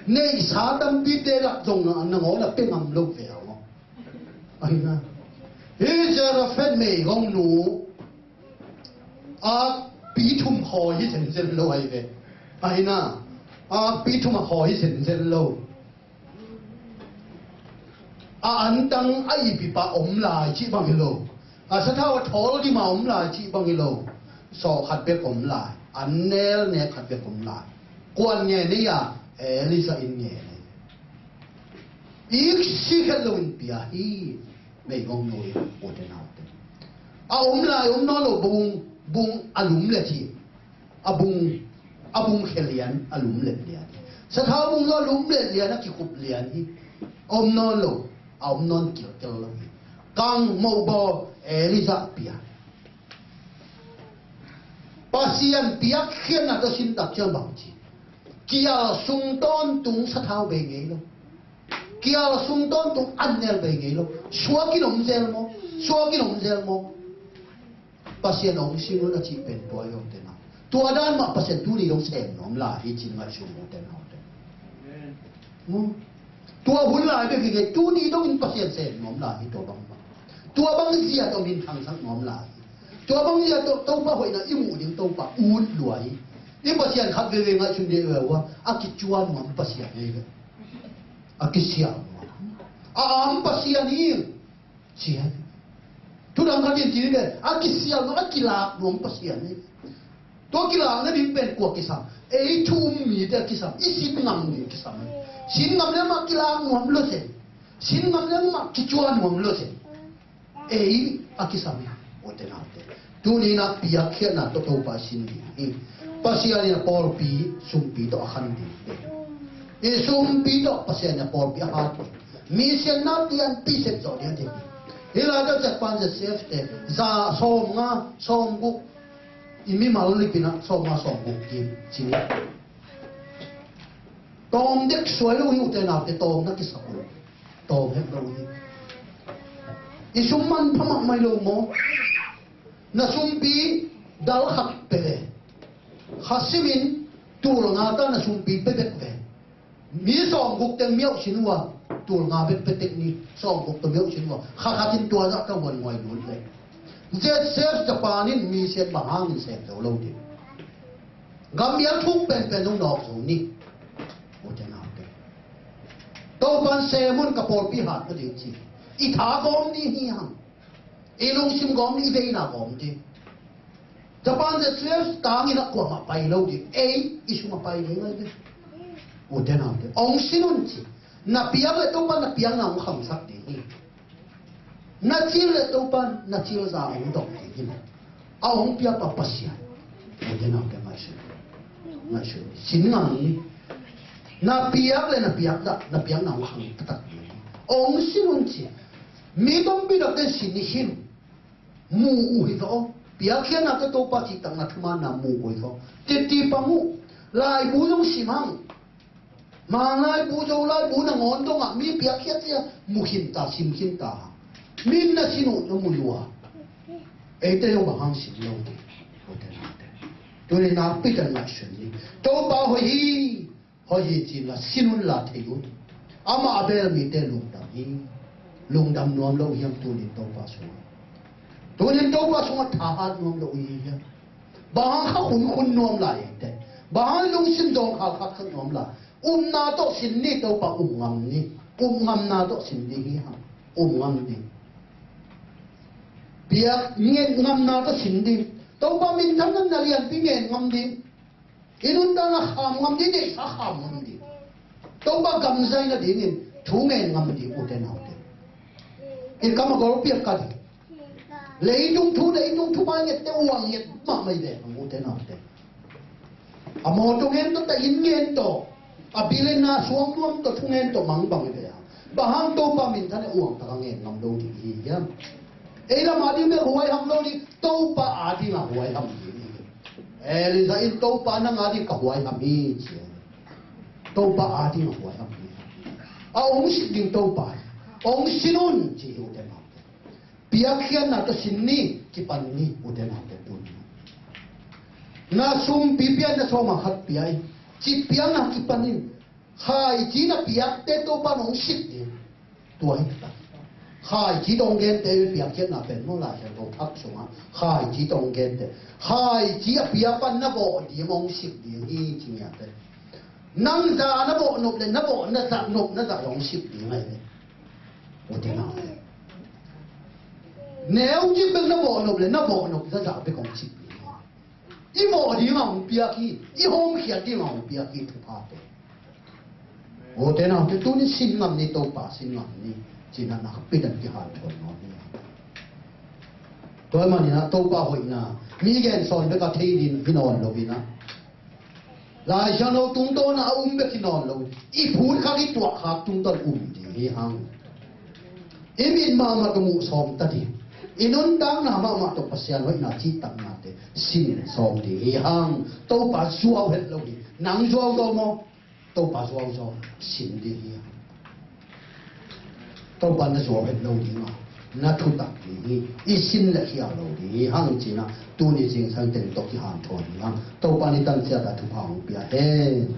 Neihsa tampite lak zong na, nangawn a pe ngam lo ve aw. Ahi na. Hi Zarephath meigong nu. Akpi thum khawi hi zenzen lo ahi ve. Ahi na. Akpi thum a khawi hi zenzen lo. A antang a ipipa om lai cih bang hi lo. A sathau a thawl dima om lai cih bang hi lo. Sawh khat bek om lai. An nel nek khat bek om lai. Kuan ngen ei a, Elijah in ngen ei. Iksi khat lo in pia hi. Meigong nu in, ute naute. A om lai om nawn lo bung, bung a lum le ci. A bung, a bung khe lian, a lum let lian. Sathau bung lo lum let lian, a kikhup lian hi. A om nawn lo, a om nawn kilkel lo hi. Kang moh baw, Elijah pia. Pasian piakkhiatna tawh sin tak ciang bang ci. Kial sung tawntung sathau bei ngei lo. Kial sung tawntung an nel bei ngei lo. Suakin om zel maw? Suakin om zel maw? Pasian hong sin un a cih pen tua hi, ute nau. Tua dan mah Pasian tuni dong sem nuam lai hi cin ngaihsun, ute nau, ute. Mu. Tua hun lai bek hi kei, tuni dongin Pasian sem nuam lai hi tua bang mah. Tua bang zia tawh min thangsak nuam lai hi. Tua bang zia tawh Topa hoihna i muh ding Topa ut lua hi. I Pasian khat veve ngaihsun dih ve ua, a kicuan nuam Pasian hi ve. A kisial nuam. A am Pasian hi. Sian. Thudang khat in ci ve, a kisial nuam, a kilak nuam Pasian hi. Tua kilak nading pen kua kisam? Ei thu um mite a kisam, i sin ngam ding kisam. Sin ngam le mah kilak nuam lo se. Sin ngam le mah kicuan nuam lo se. Ei a kisam hi, ute naute. Tuni na piakkhiatna tawh Topa sin ding hi. Pasian in a pawlpi sumpi tawh a khan ding hi. I sumpi tawh Pasian in a pawlpi a hat ding. Misianna tian pi sep zawh ding a ti. Hi lai tawh Japan Z C F te za sawm nga sawm guk. I mimal lipina sawm nga sawm guk kim cini. Tawm dek suai lo hi, ute naute, tawm na kisap lo. Tawm hek lo hi. I sum manpha mahmah hi lo maw? Na sumpi dal khat pe ve. Kha simin tul nga ta na sumpi pe bek ve. Mi sawm guk teng miauh sin uh a, tul nga bek pe tek ni, sawm guk teng miauh sin uh a. Kha khat in tua zah ka huan nguai lut le. Z C F Japan in mi siat bang hangin sem zo lo ding. Gam bial thuk penpen zong nawk zo ni. Ute naute. Topan sem un ka pawlpi hat nading ci. I tha gawm ni hi hang. I lungsim gawm ni, i veina gawm ding. Japan Z C F tangin a kuamah pai lo ding. Ei, i sum a pai ding ngai ding. Ute naute. Ong sin un ci. Na piak le Topan na piakna ong khangsak ding hi. Na cil le Topan na cil za hong dong ding hi. A hong piakpa Pasian. Ute naute, ngaihsun. Ngaihsun. Sin ngam ni. Na piak le na piak dah, na piakna hong khang taktak ding hi. Ong sin un ci. Mi tampi takte sin hi him. Mu uh hi va aw. Piakkhiatna tawh Topa cihtakna thumaanna mu uh hi va aw. Titi pang uh. Laibu zong sim hang. Mang laibu, Zo laibu nangawn dongah mi piakkhiat cia mu khin ta, sim khin ta. Min na sin uh na mu lua. Eite zong bang hang sim lo ding. Ute naute. Tuni nakpi tak ngaihsun ni. Topa hoih hi. Hoih hi ci la, sin un la, thei un. Amah a bel mite lungdam hi. Lungdam nuam lo hiam tunin Topa sungah? Tunin Topa sungah thahat nuam lo hi hiam? Bang hang kha khunkhun nuam lai eite? Bang hang lungsim zawngkhal khakkhak nuam lai? Upna tawh sin ni, Topa um ngam ni. Um ngamna tawh sin ding hi hang. Um ngam ding. Piak ngen ngamna tawh sin ding. Topa minthanna na lianpi ngen ngam ding. I nuntakna kham ngam ding, neihsa kham ngam ding. Topa gam zai nadingin thu ngen ngam ding, ute naute. I kam a golpiak ka ding. Leitung thu, leitung thu pai ngette uang nget mahmah i ve hang, ute naute. A mawtaw ngen tawh, ta inn ngen tawh, a bilenna suang nuam tawh, thu ngen tawh mangbang i ve hang. Bang hang Topa minthan e uang taka ngen ngam lo ding hi hiam? Ei lam a ding bek huaiham lo ding, Topa a dingah huaiham ding hi. Elijah in, "Topa, nang a ding ka huaiham hi," ci. "Topa a ding a huaiham hi. A hong sik ding Topa hi. Hong sin un," ci hi, ute naute. Piakkhiatna tawh sin ni, kipan ni, ute naute, tuni. Na sumpi piakna sawm ah khat pia in. Ci piakna kipan in. Khaici na piakte Topa in hong sik ding. Tua hi ta. Khaici tawh hong gente, piakkhiatna pen maw, Lai Siangtho thak sungah khaici tawh hong gente. Khaici a pia pan na vawh ding hong sik ding hi, ci ngiate. Nang za na vawh nop le, na vawh na zah nop na zah hong sik ding ahi ve. Ute naute. Neu cik bek na vawh nop le, na vawh nop na zah bek hong sik ding hi. I vawh ding a hong piak hi, i hawmkhiat ding a hong piak hi, thuphate. Ute naute, tuni sin ngam ni, Topa sin ngam ni. Cina nakpi dan kihanthawn nawn ni. Tua manin ah Topa hoihna mi gen sawn bek a thei ding hi nawn lo in ah, Lai Siangtho tungtawn a um bek hi nawn lo. I phut khak, i tuah khak tungtawn um ding hi hang. I mit mahmah tawh muh sawm ta ding. I nuntakna mahmah tawh Pasian hoihna cihtaknate sin sawm ding hi hang. Topa zuau het lo ding. Nang zuau zaw maw? Topa zuau zaw, sin ding hi hang. Topa na zuau het lo ding a, na thutak ding hi. I sin le khial lo ding hi hang, cina tuni zingsang teng tawh kihanthawn hi hang. Topa ni tangciat a thupha hong pia hen.